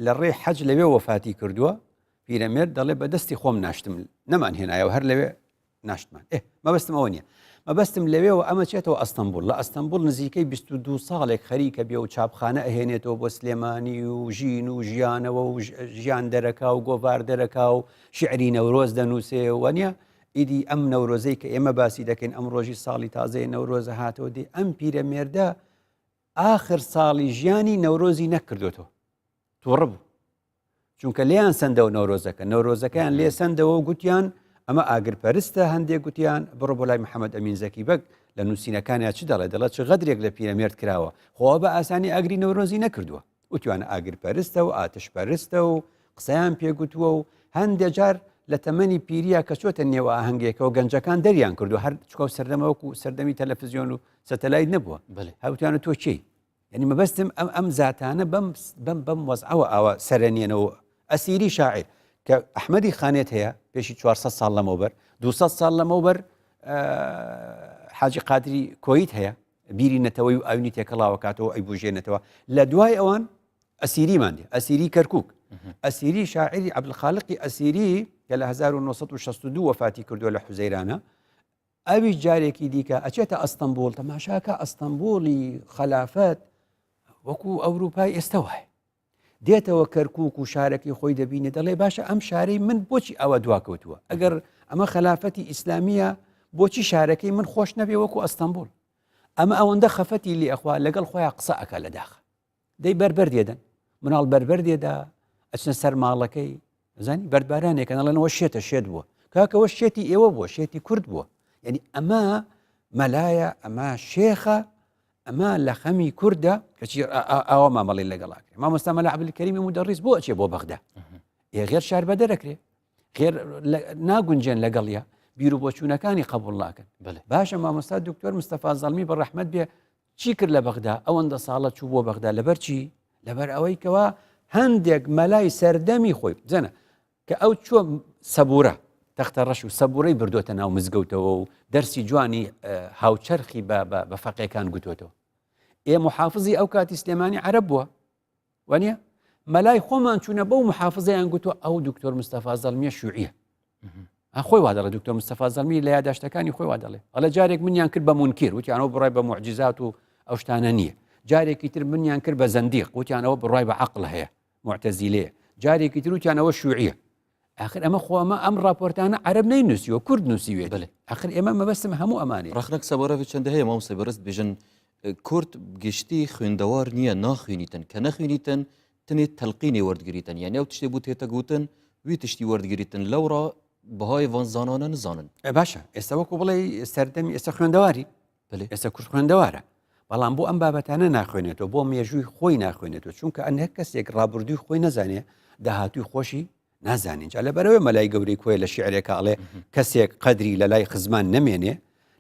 لە ڕێ حەج لەوێ وەفاتی کردووە پیرەمێرد دەڵێ بە دەستی خۆم ناشتم نەمان هێنایەوە هەر لەوێ ناشتمان ئێ مەبەستم ئەوە نییە مەبەستم لەوێەوە ئەمە چێتەوە ئەستەمبول لە ئەستەمبول نزیکەی 22 ساڵێک خەریکە بێ و چاپخانە ئەهێنێتەوە بۆ سلێمانی و ژین و ژیانەوە و ژیان دەرەکا و گۆڤار دەرەکا و شعری نەورۆز دەنووسێ وەنیە ئیدی ئەم نەورۆزەی کە ئێمە باسی دەکەین ئەم ڕۆژی ساڵی تازەیە نەورۆزە هاتەوە دی ئەم پیرەمێردە ئاخر ساڵی ژیانی نەورۆزی نەکردوێتەوە تووڕە بوو چونکە لێیان سندەوە نەورۆزەکە نەورۆزەکەیان لێ سندەوە و گوتیان ئەمە ئاگرپەرستە هەندێک گوتیان بڕۆ بۆ لای محەممەد ئەمین زەکی بەگ لە نووسینەکانیا چ دەڵێ دەڵێ چ غەدرێک لە پیرەمێرد کراوە خۆ بە ئاسانی ئاگری نەورۆزی نەکردووە وتوانە ئاگرپەرستە و ئاتشپەرستە و قسەیان پێگوتووە و هەندێک جار لە تەمەنی پیریا کە چۆتە نێو ئاهەنگێکەوە گەنجەکان دەریان کردو هەر چکە سەردەمە وەکو سەردەمی تەلەفزیۆن و سەتەلایت نەبووە هەوتیانە تۆ چی یعنی مەبەستم ئەم ئەم زاتانە بەم بەم بەم وەزعەوە ئاوا سەرەنیەنەوە ئەسیری شاعیر کە ئەحمەدی خانێت هەیە پێشی 400 ساڵ لەمەوبەر 200 ساڵ لەمەوبەر حاجی قادری کۆیت هەیە بیری نەتەوەی و ئاوینی تێکەڵاوە کاتەوە ئەی بژێنێتەوە لە دوای ئەوان ئەسیریمان دێ ئەسیری کەرکک ئەسیری شاعری عبدالخالقی ئەسیری کە لە 1962 وەفاتی کردووە لە حوزەیرانە ئەویش جارێکی دیکە ئەچێتە ئەستەمبوڵ تەماشاکە ئەستەمبوڵی خەلافەت وەکو ئەوروپای ئێستا وایە دێتەوە کەرکک و شارەکەی خۆی دەبینێ دەڵێ باشە ئەم شارەی من بۆچی ئەوە دواکەوتووە ئەگەر ئەمە خەلافەتی ئیسلامیە بۆچی شارەکەی من خۆش نەبێ وەکو ئەستەمبول ئەمە ئەوەندە خەفەتی لێ ئەخوا لەگەڵ خۆیان قسە ئەکا لە داخە دەی بەربەر دێدەن مناڵ بەربەر دێدا ئەچنە سەر ماڵەکەی زانی بەردبارانێکە نەڵێنەوە شێتە شێت بووە کاکەوە شێتی ئێوە بووە شێتی کورد بووە یعنی ئەمە مەلایە ئەمە شێخە ئەمە لە خەمی کوردە کەچی ئاوا مامەڵی لەگەڵاکرێ مامۆستا مەلا عەبدولکەریمی مودەڕیس بۆ ئەچێ بۆ بەغدا ئێ غێر شار بەدەرەکرێ غێر ناگونجێن لەگەڵیا بیر و بۆچوونەکانی قبول ناکەن باشە مامۆستا دکتۆر مستەفا زەڵمی بە ڕەحمەت بێ چی کرد لە بەغدا ئەوەندە ساڵە چوو بۆ بەغدا لەبەر چی لەبەر ئەوەی کەوا هەندێک مەلای سەردەمی خۆی بزانە کە ئەو چووە سەبورە تەختە ڕەش و سەبورەی بردوتە ناو مزگەوتەوە و دەرسی جوانی هاوچەرخی بە فەقێکان گوتوتەوە ئێ محافزی ئەو کاتی سلێمانی عەرەب بووە وانە مەلای خۆمان چوونە بەو محافزەیان گوتووە ئەو دکتۆر مستەفا زەڵمیە شوعیە خۆی وا دەڵێ دکتۆر مستەفا زەڵمی لە یاداشتەکانی خۆی وا دەڵێ ئەڵێ جارێک منیان کرد بە مونکیر وتیانەوە بڕای بە معجزات و ئەو شتانە نییە جارێکی تر منیان کرد بە زەندیق وتیانەوە بڕای بە عقل هەیە معتەزیلەیە جارێکی تر وتیانەوە شوعیە ئاخر ئەمە خۆ ئەمە ئەم راپۆرتانە عەرەب نەینووسیوە کورد نووسیوێت بەلێ. ئاخر ئێمە مەبەستم هەموو ئەمانەیە. ڕەخنەک سەبارەت چەندە هەیە مامۆستای بەڕێز بێژن کورد گشتی خوێندەوار نییە ناخوێنیتن کە نەخوێنیتن تنێ تەلقینێ وەردگریتن یعنی ئەو تشتێ بوو تێتە گوتن وی تشتی وەردگریتن لەوڕا بەهای ڤان زانانە نزانن. باشە ئێستا وەکو بڵێ سەردەمی ئێستا خوێندەواری بەلێ. ئێستا کورد خوێندەوارە بەڵام بۆ ئەم بابەتانە ناخوێنێتەوە بۆ مێژووی خۆی ناخوێنێتەوە چونکە ئەن هەر کەسێک ڕابردووی خۆی نەزانێ داهاتووی خۆشی نازانین جا لەبەرەوەی مەلای گەورەی کۆیە لە شیعرێکا ئەڵێ کەسێک قەدری لە لای خزمان نەمێنێ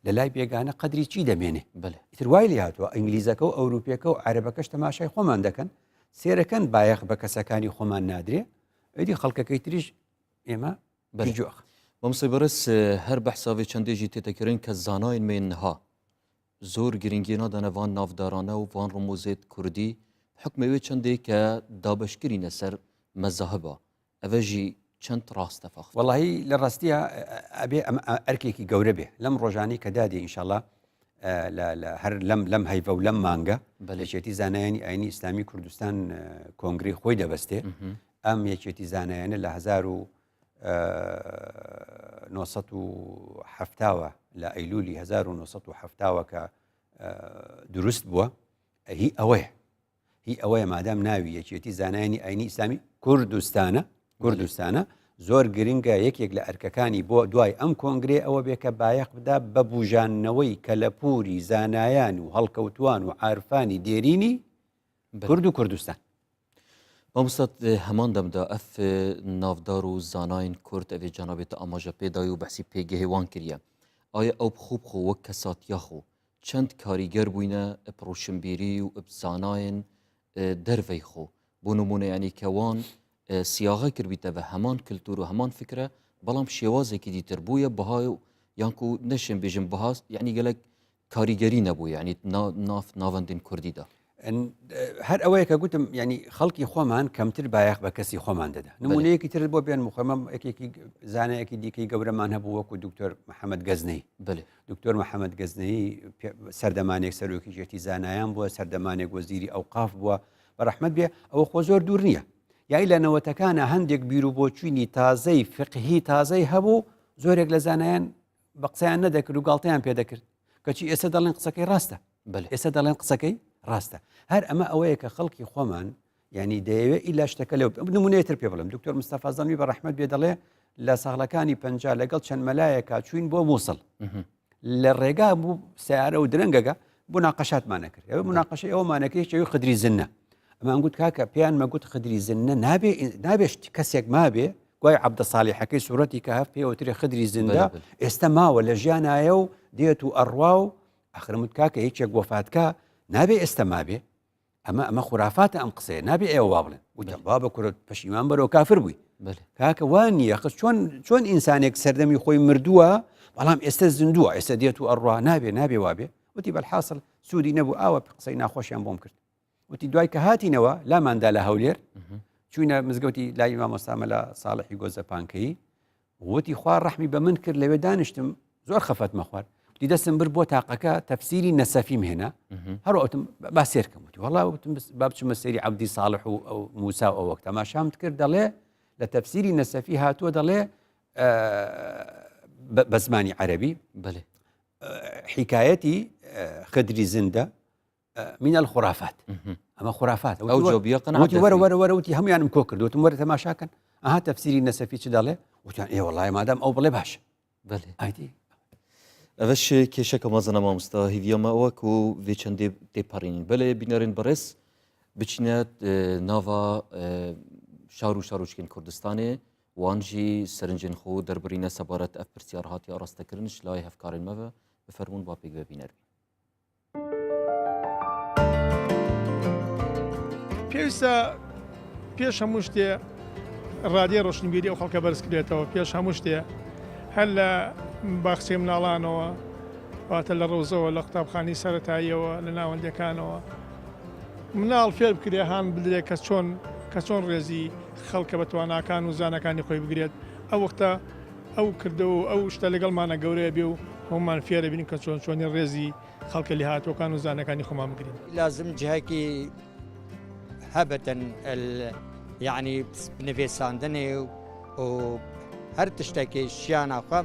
لە لای بێگانە قەدری چی دەمێنێ بەلێ. ئیتر وای لێ هاتووە ئینگلیزەکە و ئەوروپیەکە و عەرەبەکەش تەماشای خۆمان دەکەن سێرەکەن بایەخ بە کەسەکانی خۆمان نادرێ ئیدی خەڵکەکەی تریش ئێمە بەلێ. جۆخ. مامۆستای بەڕێز هەر بەحسا vê çendê jî tête kirin ke zanayên me yên niha zor giringiyê nadane van navdarane û van rumûzêt kurdî bi hukmê wê çendê ke dabeşkirîne ser mezahiba. Eve jî çend rast e faxte. وەڵاهی لە ڕاستیا ئەبێ ئەمە ئەرکێکی گەورە بێ لەم ڕۆژانەی کە دادێ ئینشاڵا لە هەر لەم لەم هەیڤە و لەم مانگە بەلێ. یەکێتی زانایانی ئاینی ئیسلامی کوردستان کۆنگرەی خۆی دەبەستێ ئەم یەکێتی زانایانە لە 1970ەوە لە ئەیلولی 1970ەوە کە دروست بووە هی ئەوەیە هی ئەوەیە مادام ناوی یەکێتی زانایانی ئاینی ئیسلامی کوردستانە کوردستانە زۆر گرنگە یەکێک لە ئەرکەکانی بۆ دوای ئەم کۆنگرێ ئەوە بێ کە بایەخ بدا بە بژانەوەی کەلەپوری زانایان و هەڵکەوتوان و عارفانی دێرینی کورد و کوردستان. مامۆستا هەمان دەمدا ئەف ناودار و زاناین کورد ئەوێ جەنابێ تە ئاماژە پێ دای و بەحسی پێگەهێ وان کریە ئایا ئەو بخۆ بخۆ وەک کەساتیا خۆ. چەند کاریگەر بووینە ئب ڕوشنبیری و ئب زانایên دەرڤەی خۆ بۆ نمونە یعنی کە وان سیاغە کردبیتە بە هەمان کللتور و هەمان فکرە بەڵام شێوازێکی دیتر بووە بەهای و یانکو نەشم بێژم بەهاست یعنی گەلک کاریگەری نەبوو یعنی ناف ناوەندین کوردیدا. هەر ئەوەیە کە گوتم ینی خەڵکی خۆمان کەمتر بایەخ بە کەسی خۆمان دەدا نمونەیەکی ترت بۆ بێن مخۆمە یەکێکی زانایەکی دیکەی گەورەمان هەبوو وەکو دکتۆر محەممەد گەزنەی دکتۆر محەممەد گەزنەی سەردەمانێک سەرۆکی ژێتی زانایان بووە سەردەمانێک وەزیری ئەوقاف بووە بە ڕەحمەت بێ ئەوە خۆ زۆر دوور نییە یای لە نەوەتەکانە هەندێک بیر و بۆچوینی تازەی فقهی تازەی هەبوو زۆرێک لە زانایان بە قسەیان نەدەکرد و گاڵتەیان پێ دەکرد کەچی ئێستا دەڵێن قسەکەی ڕاستە ئێستا دەڵێن قسەکەی ڕاستە هەر ئەمە ئەوەیە کە خەڵکی خۆمان ینی دەیەوێ ئیلا شتەکە لەو نمونەیەتر پێ بڵم دکتۆر مستەفا زەمی بە ڕەحمەت بێ دەڵێ لە ساڵەکانی پ لەگەڵ چەند مەلایەکە چوین بۆ مووسڵ لە ڕێگا بوو سیارە و درەنگەکە بۆ ناقەشاتمانە کرد ئەوە مناقەشەی ئەومانەکەی چوی خدری زنە ئەمان گوت کاکە پێیان مەگوت خدری زنە نابێ نابێشت کەسێک مابێ گوای عەبدە ساڵیحەکەی سوڕەتی کەهف پێ وترێ خدری زیندە ئێستا ماوە لە ژیانایە و دێت و ئەڕوا و ئەخرمت کاکە یەکێک وەفاتکە نابێ ئێستا مابێ ئەمە ئەمە خورافاتە ئەم قسەیە نابێ ئێوە وا بڵێن وتم بابە کورە پەشیمان بەرەوە کافر بووی کاکە وان نییە خس چۆن چۆن ئینسانێک سەردەمی خۆی مردووە بەڵام ئێستا زیندووە ئێستا دێت و ئەڕوا نابێ نابێ وابێ وتی بەلحاصل سوودی نەبوو ئاوە قسەی ناخۆشیان بۆم کرد وتی دوای کە هاتینەوە لاماندا لە هەولێر چوینە مزگەوتی لای مامۆستا مەلا ساڵحی گۆزە پانکەیی وتی خوا ڕەحمی بە من کرد لەوێ دانیشتم زۆر خەفەتمە خوارد وتی دەستم بر بۆ تاقەکە تەفسیری نەسەفیم هێنا هەر وتم با سێرکەم وتی وەڵا وتم با بچمە سەیری عەبدی ساڵح و ئەو موسا و ئەوەک تەماشام کرد دەڵێ لە تەفسیری نەسەفی هاتووە دەڵێ بە زمانی عەرەبی بەێ حکایەتی خدری زیندە من الخرافات ئەمە خرافات ئەو جوابیە قەناعەت وەرە وەرە وەرە وتی هەمویانم کۆ کرد وتم وەرە تەماشاکەن ئەها تەفسیری نەسەفی چ دەڵێ وتیان ئێ وەڵای مادام ئەو بڵێ باش بەێ ئایدی ئەوەش کێشەکە مەزنە مامۆستا هیڤیامە ئەوە و vê çendê têperînin belê bînerên birêz biçîne nava şar û şaroçkên Kurdistanê wan jî serincên xwe derbirîne sebaret ev pirsyar hatiye arastekirin ji layê hevkarên me ve bi fermûn ba pêk ve bîner bîn. پێویستە پێش هەموو شتێ ڕادەی ڕۆشنبیری ئەو خەڵکە بەرز کرێتەوە پێش هەموو شتێ هەر لە باخچەی مناڵانەوە واتە لە ڕەوزەوە لە قوتابخانەی سەرەتاییەوە لە ناوەندەکانەوە مناڵ فێر بکرێ هان بدرێ کە چۆن کە چۆن ڕێزی خەڵکە بە تواناکان و زانەکانی خۆی بگرێت ئەو وەختە ئەو کردەوە و ئەو شتە لەگەڵمانە گەورەیە بێ و هەموومان فێرە بین کە چۆن چۆنی ڕێزی خەڵکە لێهاتووەکان و زانەکانی خۆمان بگرین. لازم جهکی هەبتن یعنی نویساندنێ و هەر تشتێکی شیانە خوا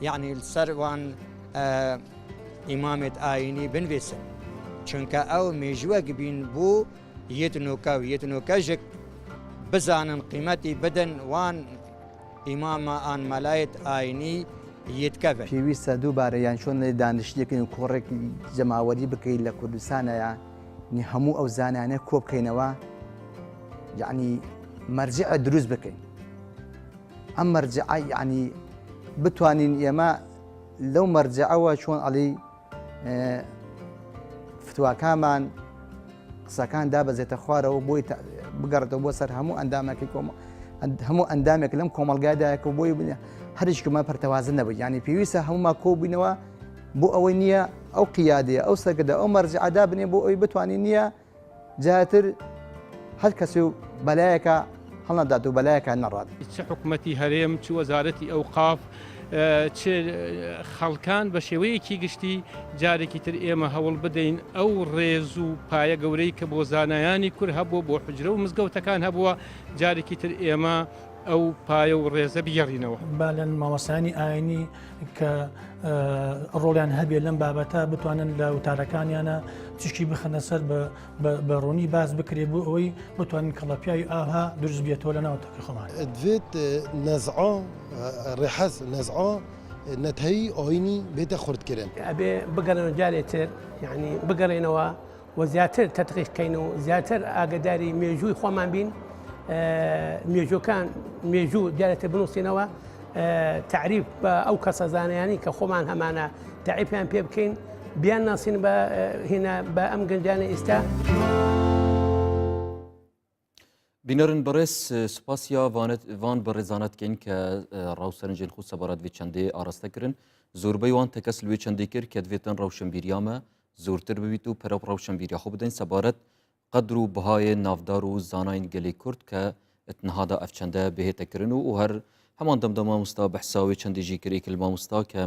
یعنی سەر وان ئیمامێت ئاینی بنویسن چونکە ئەو مێژووەک بین بوو یەت نوکە و یەت نوکەژک بزانن قیمەتی بدەن وان ئیمامە ئان مەلایت ئاینی یتکەڤن. پێویستە دووبارە یان چۆن دانیشتنێکن و کۆڕێک جەماوەری بکەیت لە کوردستانە یانی هەموو ئەو زانانە کۆ بکەینەوە یعنی مەرجع دروست بکەین ئەم مەرجع یعنی بتوانین ئێمە لەو مەرجعەوە چۆن ئەڵی فتواکانمان قسەکان دابەزێتە خوارەوە بۆی بگەڕێتەوە بۆ سەر هەموو ئەندامەکەی کۆمە هەموو ئەندامێک لەم کۆمەلگادایەکە بۆی هەرشکمە پەرتەوازن نەبوو ینی پێویستە هەموما کۆبووینەوە بۆ ئەوەی نییە ئەو قیادەیە ئەو سەرکردە ئەو مەرجعەدا بنێ بۆ ئەوی بتوانین نییە جاتر هەر کەسێ و بەلایەکە هەڵنەدات و بەلایەکە نەڕات. چ حکومەتی هەرێم، چ وەزارەتی ئەوقاف، چ خەڵکان بە شێوەیەکی گشتی جارێکی تر ئێمە هەوڵ بدەین ئەو ڕێز و پایە گەورەی کە بۆ زانایانی کورد هەبووە، بۆ حوجرە و مزگەوتەکان هەبووە، جارێکی تر ئێمە ئەو پایە و ڕێزە بگێڕینەوە. با لە مامۆستایانی ئاینی کە ڕۆڵیان هەبێت لەم بابەتە بتوانن لە وتارەکانیانە تیشکی بخەنە سەر بە ڕوونی باس بکرێت بۆ ئەوەی بتوانن کەڵەپیاوی ئاها دروست بێتەوە لە ناو تەکی خۆمان. دەبێت نەزعا ڕێحەز نەزعا نەتەوی ئاینی بێتە خورتکردن. ئەبێ بگەڕێنەوە جارێ تر یانی بگەڕێنەوە و زیاتر تەدقیق کەین و زیاتر ئاگداری مێژووی خۆمان بین مێژوەکان مێژوو دیارەتە بنووسینەوە تعریف بە ئەو کەسە زانیانی کە خۆمان هەمانە تعریفیان پێ بکەین. بیان ناسین بە هینا بە ئەم گەنجانە ئێستا. بینەرن بەڕێز سوپاسیا ڤان بەڕێزانە دکەین کە ڕاو سەرنجێن خو سەبارەت وێ چەندێ ئاراستە کردن زۆربەی وان تەکەس لوێ چەندی کرد کە دوێتن ڕەوشنبیریامە زۆرتر ببیت و پەرە ڕەوشنبیریا خۆ بدەین سەبارەت قەدر و بەهایێ ناڤدار و زاناین گەلێ کورد کە اتنهادا ئەف چەندە بهێتە کرن و هەر هەمان دەمدا ماموستا بەحسا وێ چەندێ ژی کرێ کل ماموستا کە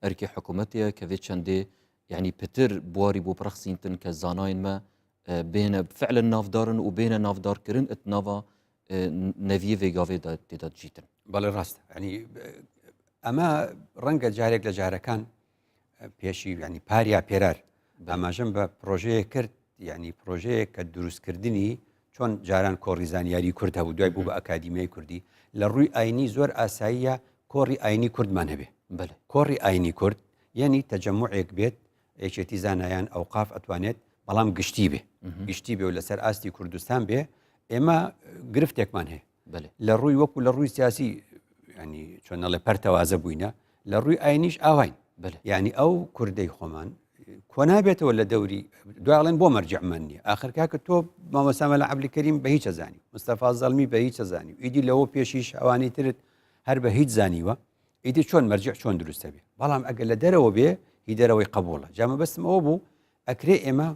ئەرکێ حکوومەتێ کە وێ چەندێ یعنی پتر بواری بۆ پرەخسینتن کە زاناین مە بێنە فعلا ناڤدارن و بێنە ناڤدارکردن اتناوا نەڤیە وێگاڤێ دا تێدا دژیتن. بەڵێ ڕاستە ینی ئەمە ڕەنگە جارێک لە جارەکان پێشی ینی پاریا پێرار ئاماژەم بە پرۆژەیە کرد یعنی پرۆژەیە کە دروستکردنی چۆن جاران کۆڕی زانیاری کورد هەبوو دوای بوو بە ئەکادیمیای کوردی لە ڕووی ئاینی زۆر ئاساییە کۆڕی ئاینی کوردمان هەبێ کۆڕی ئاینی کورد یعنی تەجەموعێک بێت یەکێتی زانایان ئەوقاف ئەتوانێت بەڵام گشتی بێ گشتی بێ و لەسەر ئاستی کوردستان بێ ئێمە گرفتێکمان هەیە لە ڕووی وەکو لە ڕووی سیاسی ینی چۆن نەڵێ پەرتەوازە بووینە لە ڕووی ئاینیش ئاواین ینی ئەو کوردەی خۆمان کۆ نابێتەوە لە دەوری دوایڵێن بۆ مەرجعمان نییە آخر کاکە تۆ مامۆسامە لە عبلی کەریم بە هیچ زانی مستەفا زەڵمی بە هیچ زانی و ئیدی لەوە پێشیش ئەوانی ترت هەر بە هیچ زانیوە ئیدی چۆن مەرجع چۆن دروستە بێ بەڵام ئەگەر لە دەرەوە بێ هی دەرەوەی قبوڵە جامە بەستم ئەوە بوو ئەکرێ ئێمە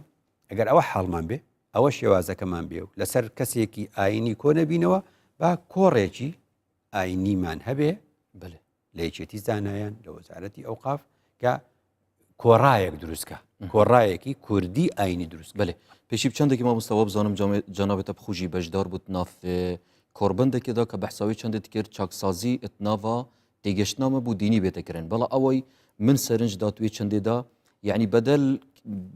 ئەگەر ئەوە حاڵمان بێ ئەوە شێوازەکەمان بێ و لەسەر کەسێکی ئاینی کۆ نەبینەوە با کۆڕێکی ئاینیمان هەبێ بڵێ لە یەکێتی زانایان لە وەزارەتی ئەوقاف کە کۆڕایەک دروستکە کۆڕایەکی کوردی ئاینی دروست بەێ پێشی چندێکی مامۆستاوە بزانم جانابێتە بخوژی بەشدار بوت ناف کۆربندێکدا کە بەحساوی چندێت کرد چاکسازی ئتناوا تێگەشتنامە بوو دینی بێتەکردن بەڵا ئەوەی من سەرنج داتوێ چندێدا یعنی بەدەل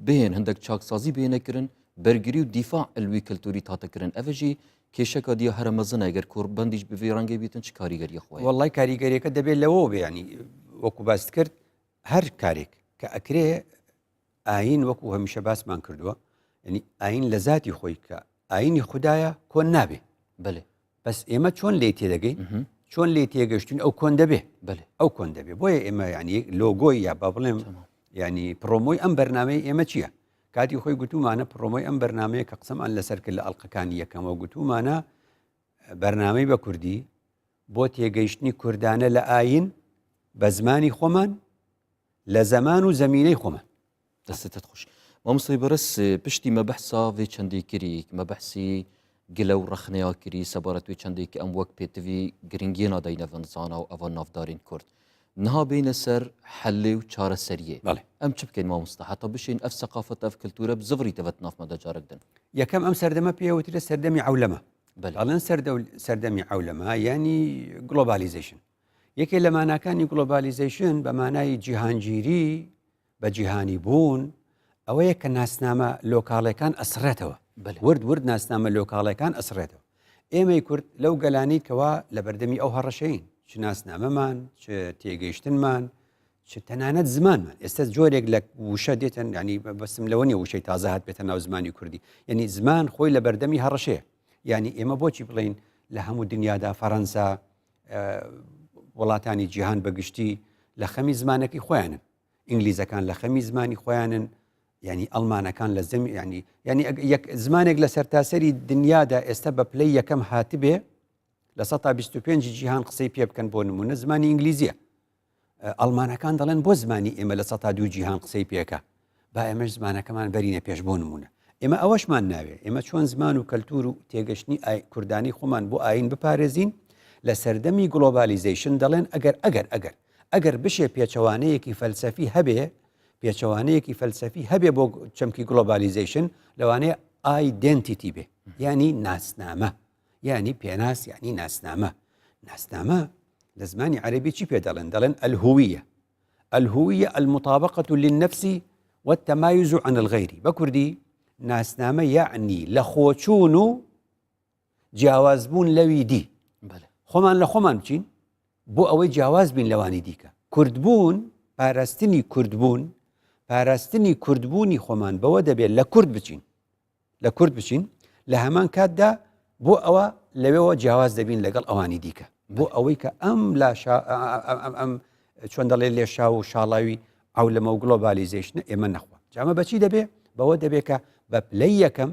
بهێن هەندێک چاکسازی بێنەکردن بەرگری و دیفاع الوی کللتوری تاتەکردن ئەڤژی کێشەکە دیە هەرە مەزنە گەر کۆڕبەندیش بڤی ڕەنگەی بیتن چ کاریگەریە خۆی وەڵای کاریگەریەکە دەبێت لەوە بێ ینی وەکو باست کرد هەر کارێک کە ئەکرێ ئاین وەکو هەمیشە باسمان کردووە ینی ئاین لە زاتی خۆی کە ئاینی خدایە کۆن نابێ بەێ بەس ئێمە چۆن لێ تێدەگەین چۆن لێ تێگەشتین ئەو کۆن دەبێ بەێ ئەو کۆن دەبێ بۆیە ئێمە ینی لۆگۆی یا با بڵێم ینی پرۆمۆی ئەم بەرنمەی ئێمە چییە؟ کاتی خۆی گوتومانە پرۆمۆی ئەم بەرنمەیە کە قسەمان لەسەر کرد لە ئەڵلقەکانی یەکەمەوە گوتومانە بەرنمەی بە کوردی بۆ تێگەیشتنی کوردانە لە ئاین بە زمانی خۆمان لە زەمان و زەمینەی خۆمان. دەستت خوش مامۆستای بەڕێز پشتی مە بەحسا vê çendê kirî me behsî gile û rexneya kirî sebaret wê çendê ki em wek pêtivî giringiyê nadayne van zana û eva navdarên Kurd. Niha bêne ser helê û çareseriyê. Belê. Em çi bikeyn mamosta heta bişên ev seqafet ev kultûre bi zivrî teve di nav me de carek din. یەکەم ئەم سەردەمە پێوترێ سەردەمی عەولەمە. بەلێ. ئەڵێن سەردەمی عەولەمە یانی گلۆبالیزەیشن. یەکێ لە ماناکانی گلۆبالیزەیشن بە مانای جیهانگیری بە جیهانی بوون ئەوەیە کە ناسنامە لۆکاڵەکان ئەسڕێتەوە ورد ورد ناسنامە لۆکاڵەکان ئەسڕێتەوە ئێمەی کورد لەو گەلانی کەوا لە بەردەمی ئەو هەڕەشەین چ ناسنامەمان چ تێگەیشتنمان چ تەنانەت زمانمان ئێستا جۆرێک لە وشە دێتن ینی بەسم لەوە نیە وشەی تازە هات بێتە ناو زمانی کوردی یعنی زمان خۆی لە بەردەمی هەڕەشەیە یعنی ئێمە بۆچی بڵین لە هەموو دنیادا فەەنسا وڵاتانی جیهان بەگشتی لە خەمی زمانەکەی خۆیانن ئینگلیزەکان لە خەمی زمانی خۆیانن ینی ئەڵمانەکان لە زەمی ینی ینی زمانێک لە سەرتاسەری دنیادا ئێستا بە پلەی یەکەم هاتبێ لە 125 جیهان قسەی پێ بکەن بۆ نمونە زمانی ئینگلیزیە ئەڵمانەکان دەڵێن بۆ زمانی ئێمە لە سەتا دوو جیهان قسەی پێکە با ئێمەش زمانەکەمان بەرینە پێش بۆ نمونە ئێمە ئەوەشمان ناوێ ئێمە چۆن زمان و کەلتور و تێگەشتنی کوردانی خۆمان بۆ ئاین بپارێزین لە سەردەمی گلۆبالیزیشن دەڵێن ئەگەر ئەگەر ئەگەر ئەگەر بشێ پێچەوانەیەکی فەلسەفی هەبێ پێچەوانەیەکی فەلسەفی هەبێ بۆ چەمکی گلۆبالیزیشن لەوانەیە identity بێ یعنی ناسنامە یعنی پێناس یعنی ناسنامە ناسنامە لە زمانی عەربی چی پێ دەڵێن دەڵێن الهویە الهویە المطابقة للنفس والتمایز عن الغیر بە کوردی ناسنامە یعنی لە خۆچوون و جیاوازبوون لەوی دی خۆمان لە خۆمان بچین بۆ ئەوەی جیاواز بین لەوانی دیکە کوردبوون پاراستنی کوردبوون پاراستنی کوردبوونی خۆمان بەوە دەبێت لە کورد بچین لە کورد بچین لە هەمان کاتدا بۆ ئەوە لەوێەوە جیاواز دەبین لەگەڵ ئەوانی دیکە بۆ ئەوەی کە ئەم لاشا ئەم چۆن دەڵێ لێشا و شاڵاوی عەولەمە و گڵۆبالیزەیشنە ئێمە نەخوا. جا ئەمە بەچی دەبێ؟ بەوە دەبێ کە بە پلەی یەکەم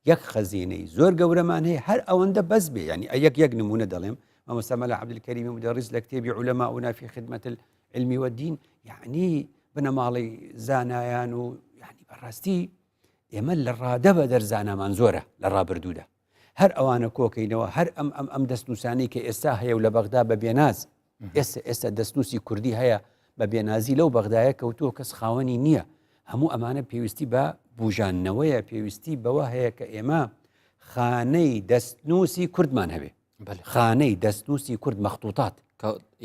یەک خەزینەی زۆر گەورەمان هەیە هەر ئەوەندە بەس بێ یعنی یەک یەک نمونە دەڵێم مامۆستا مەلا عەبدولکەریمی مدەڕیس لە کتێبی علماؤنا فی خدمة العلم والدین یعنی بنەماڵەی زانایان و یعنی بەڕاستی ئێمە لە ڕادە بە دەر زانامان زۆرە لە ڕابردوودا هەر ئەوانە کۆکەینەوە هەر ئەم ئەم ئەم دەستنووسانەی کە ئێستا هەیە و لە بەغدا بە بێناز ئێستا ئێستا دەستنووسی کوردی هەیە بە بێنازی لەو بەغدایە کەوتووە کەس خاوەنی نییە هەموو ئەمانە پێویستی بە بژانەوەیە پێویستی بەوە هەیە کە ئێمە خانەی دەستنووسی کوردمان هەبێ خانەی دەستنووسی کورد مەختوتات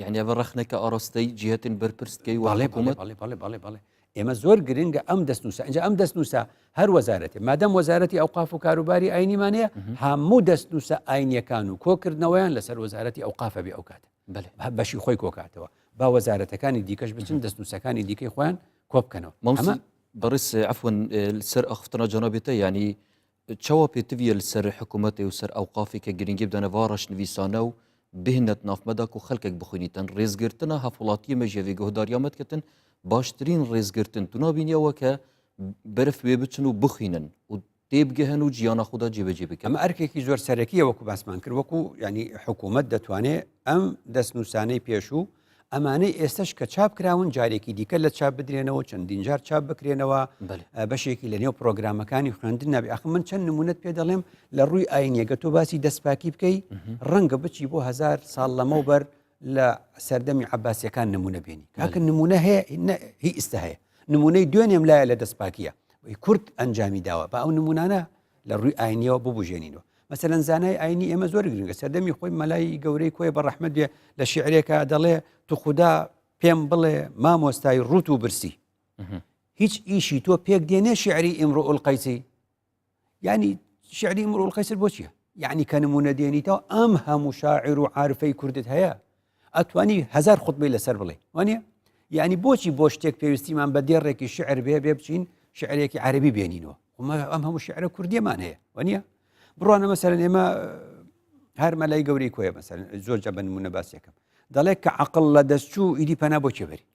یعنی ئەوە ڕەخنەکە ئاراستەی جیهتن بەرپرسکەی وڵێ بەڵێ بەڵێ بەڵێ بەڵێ ئێمە زۆر گرنگە ئەم دەستنووسە ئەنج ئەم دەستنووسە هەر وەزارەتێ مادەم وەزارەتی ئەوقاف و کاروباری ئاینیمان هەیە هەموو دەستنووسە ئاینیەکان و کۆکردنەوەیان لەسەر وەزارەتی ئەوقافە بێ ئەو کاتە بەشی خۆی کۆکاتەوە با وەزارەتەکانی دیکەش بچن دەستنووسەکانی دیکەی خۆیان کۆبکەنەوە مامۆستا بەڕێز عەفوەن لەسەر ئاخفتنا جەنابێتە یعنی چاوا پێتڤیە li ser hikûmetê û ser ewqafê ke girîngî bidane va reşnivîsane û bihêne di nav me de ku xelkek bixwînîtin. Rêzgirtina hevwelatiyê me jî evê guhdariya me diketin. Baştirîn rêzgirtin tu nabînî ew e ke berf wê biçin û bixwînin û têbigihin û jiyana xwe de cêbicê bikin. ئەمە ئەرکێکی زۆر سەرەکیە وەکو باسمان کرد وەکو یانی حکوومەت دەتوانێ ئەم دەستنووسانەی پێشوو ئەمانەی ئێستش کە چاپ کراون جارێکی دیکە لە چاپ بدرێنەوە چەندین جار چاپ بکرێنەوە بەشێکی لە نێو پرۆگرامەکانی خوێندن نابێ ئەخ من چەند نمونەت پێ دەڵێم لە ڕووی ئاینیەگە تۆ باسی دەستپاکی بکەی ڕەنگە بچی بۆ هزار ساڵ لەمەوبەر لە سەردەمی عباسیەکان نمونە بێنی کاکە نمونە هەیە هی ئیستا هەیە نمونەی دوێنێم لایە لە دەستپاکیە کورد ئەنجامی داوە بە ئەو نمونانە لە ڕووی ئاینیەوە ببژێنینەوە مەسەلەن زانای ئاینی ئێمە زۆر گرنگە سەردەمی خۆی مەلای گەورەی کۆی بە ڕەحمەت بێ لە شیعرێکا دەڵێ تو خودا پێم بڵێ مامۆستای ڕوت و برسی هیچ ئیشی تۆ پێک دێنێ شعری ئیمڕۆ ئولقەیسی یعنی شعری ئیمڕۆ ئولقەیسر بۆ چییە یعنی کە نمونە دێنیتەوە ئەم هەموو شاعر و عارفەی کوردت هەیە ئەتوانی هزار خوتبەی لەسەر بڵێ وانە یعنی بۆچی بۆ شتێک پێویستیمان بە دێڕێکی شعر بێ بێ بچین شعرێکی عەربی بێنینەوە ئەم هەموو شعرە کوردیمان هەیە وانە بڕوانە مەسەرەن ئێمە هەر مەلای گەورەی کۆیە مەسەرەن زۆر جا بە نمونە باسیەکەم دەڵێ کە عقل لە دەستچوو ئیدی پەنا بۆ کێ بەری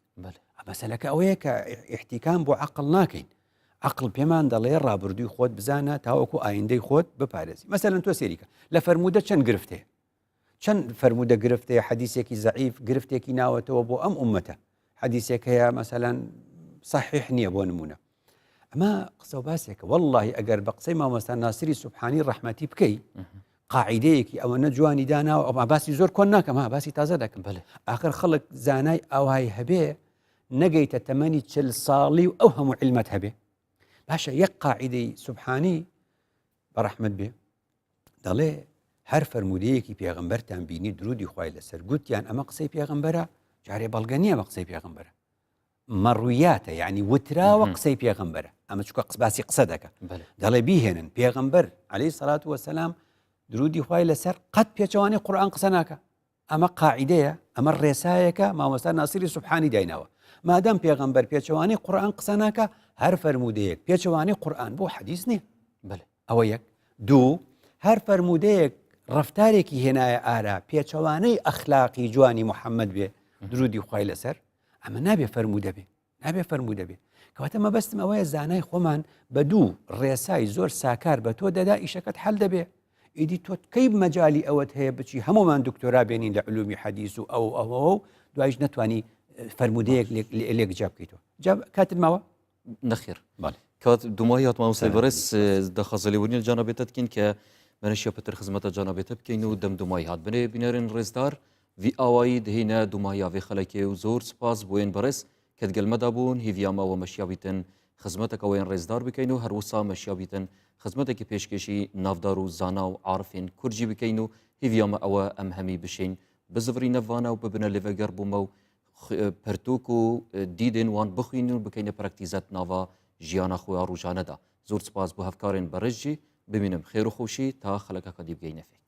مەسەلەکە ئەوەیە کە احتیکام بۆ عقل ناکەین عقل پێمان دەڵێ ڕابردووی خۆت بزانە تاوەکو ئایندەی خۆت بپارێزی مەسەلەن تۆ سێریکە لە فەرموودە چەند گرفتێ چەند فەرموودە گرفتێ حەدیسێکی زەعیف گرفتێکی ناوەتەوە بۆ ئەم ئومەتە حەدیسێک هەیە مەسەلەن صحیح نییە بۆ نمونە ئەمە قسە و باسێکە واللهی ئەگەر بە قسەی مامۆستا ناسری سوبحانی ڕەحمەتی بکەی قاعدەیەکی ئەوەنە جوانی داناوە ئەو باسی زۆر کۆن ناکەم ها باسی تازە دەکەم بەێ آخر خەڵک زانای ئاوهای هەبێ نەگەیتە تەمەنی چل ساڵی و ئەو هەموو علمت هەبێ باشە یەک قاعدەی سوبحانی بەڕەحمت بێ دەڵێ هەر فەرموودەیەکی پێغەمبەرتان بینی درودی خوای لەسەر گوتیان ئەمە قسەی پێغەمبەرە جارێ بەڵگە نییە بە قسەی پێغەمبەرە مەڕویاتە یعنی وتراوە قسەی پێغەمبەرە ئەمە چکە قسباسی قسە دەکە دەڵێ بیهێنن پێغەمبەر عەلەیهی سەلات وەسەلام درودی خوای لەسەر قەت پێچەوانی قورئان قسە ناکە ئەمە قاعیدەیە، ئەمە ڕێسایەکە مامۆستا ناسری سوبحانی دایناوە. مادام پێغەمبەر پێچەوانەی قورئان قسە ناکا، هەر فەرموودەیەک پێچەوانەی قورئان بوو حەدیس نییە. بەلێ. ئەوە یەک. دوو، هەر فەرموودەیەک ڕەفتارێکی هێنایە ئارا پێچەوانەی ئەخلاقی جوانی محەممەد بێ، درودی خوای لەسەر، ئەمە نابێ فەرموودە بێ. نابێ فەرموودە بێ. کەواتە مەبەستم ئەوەیە زانای خۆمان بە دوو ڕێسای زۆر ساکار بە تۆ دەدا ئیشەکەت حەل دەبێ. ئیدی تۆ کەی مەجالی ئەوەت هەیە بچی هەمومان دکتۆرا بێنین لە علومی حەدیث و ئەو ئەوە و دوایش نەتوانی فەرموودەیەک لێک جیا بکەیتەوە. جا کاتت ماوە؟ نەخێر. بەڵێ. کات دومایی هات مامۆستای بەڕێز دەخوازە لێبوردنی لە جانابێتە دکەین کە بەنەشیا پتر خزمەتە جانابێتە بکەین و دەم دومایی هات بنێ بینەرن ڕێزدار ڤی ئاوایی دهینە دومایا ڤێ خەلەکێ و زۆر سپاس بۆ ێن بەڕێز کە دگەل مەدا بوون هیڤیا مە وە مەشیا بیتن خزمەتەکە وەێن ڕێزدار بکەین و هەروسا مەشیا بیتن خزمەتێکی پێشکێشی ناڤدار و زانا و عارفێن کورد جی بکەین و هیڤیا مە ئەوە ئەم هەمی بشین بزڤرینە ڤانە و ببنە لێڤەگەڕ بوومە و پرتوک و دیدێن وان بخوینن و بکەینە پرەکتیزەت ناڤا ژیانا خۆیا ڕوژانەدا زۆر سپاس بۆ هەڤکارێن بەڕێز جی بمینم خێر و خۆشی تا خەلەکەکە دی بگەینە فێک.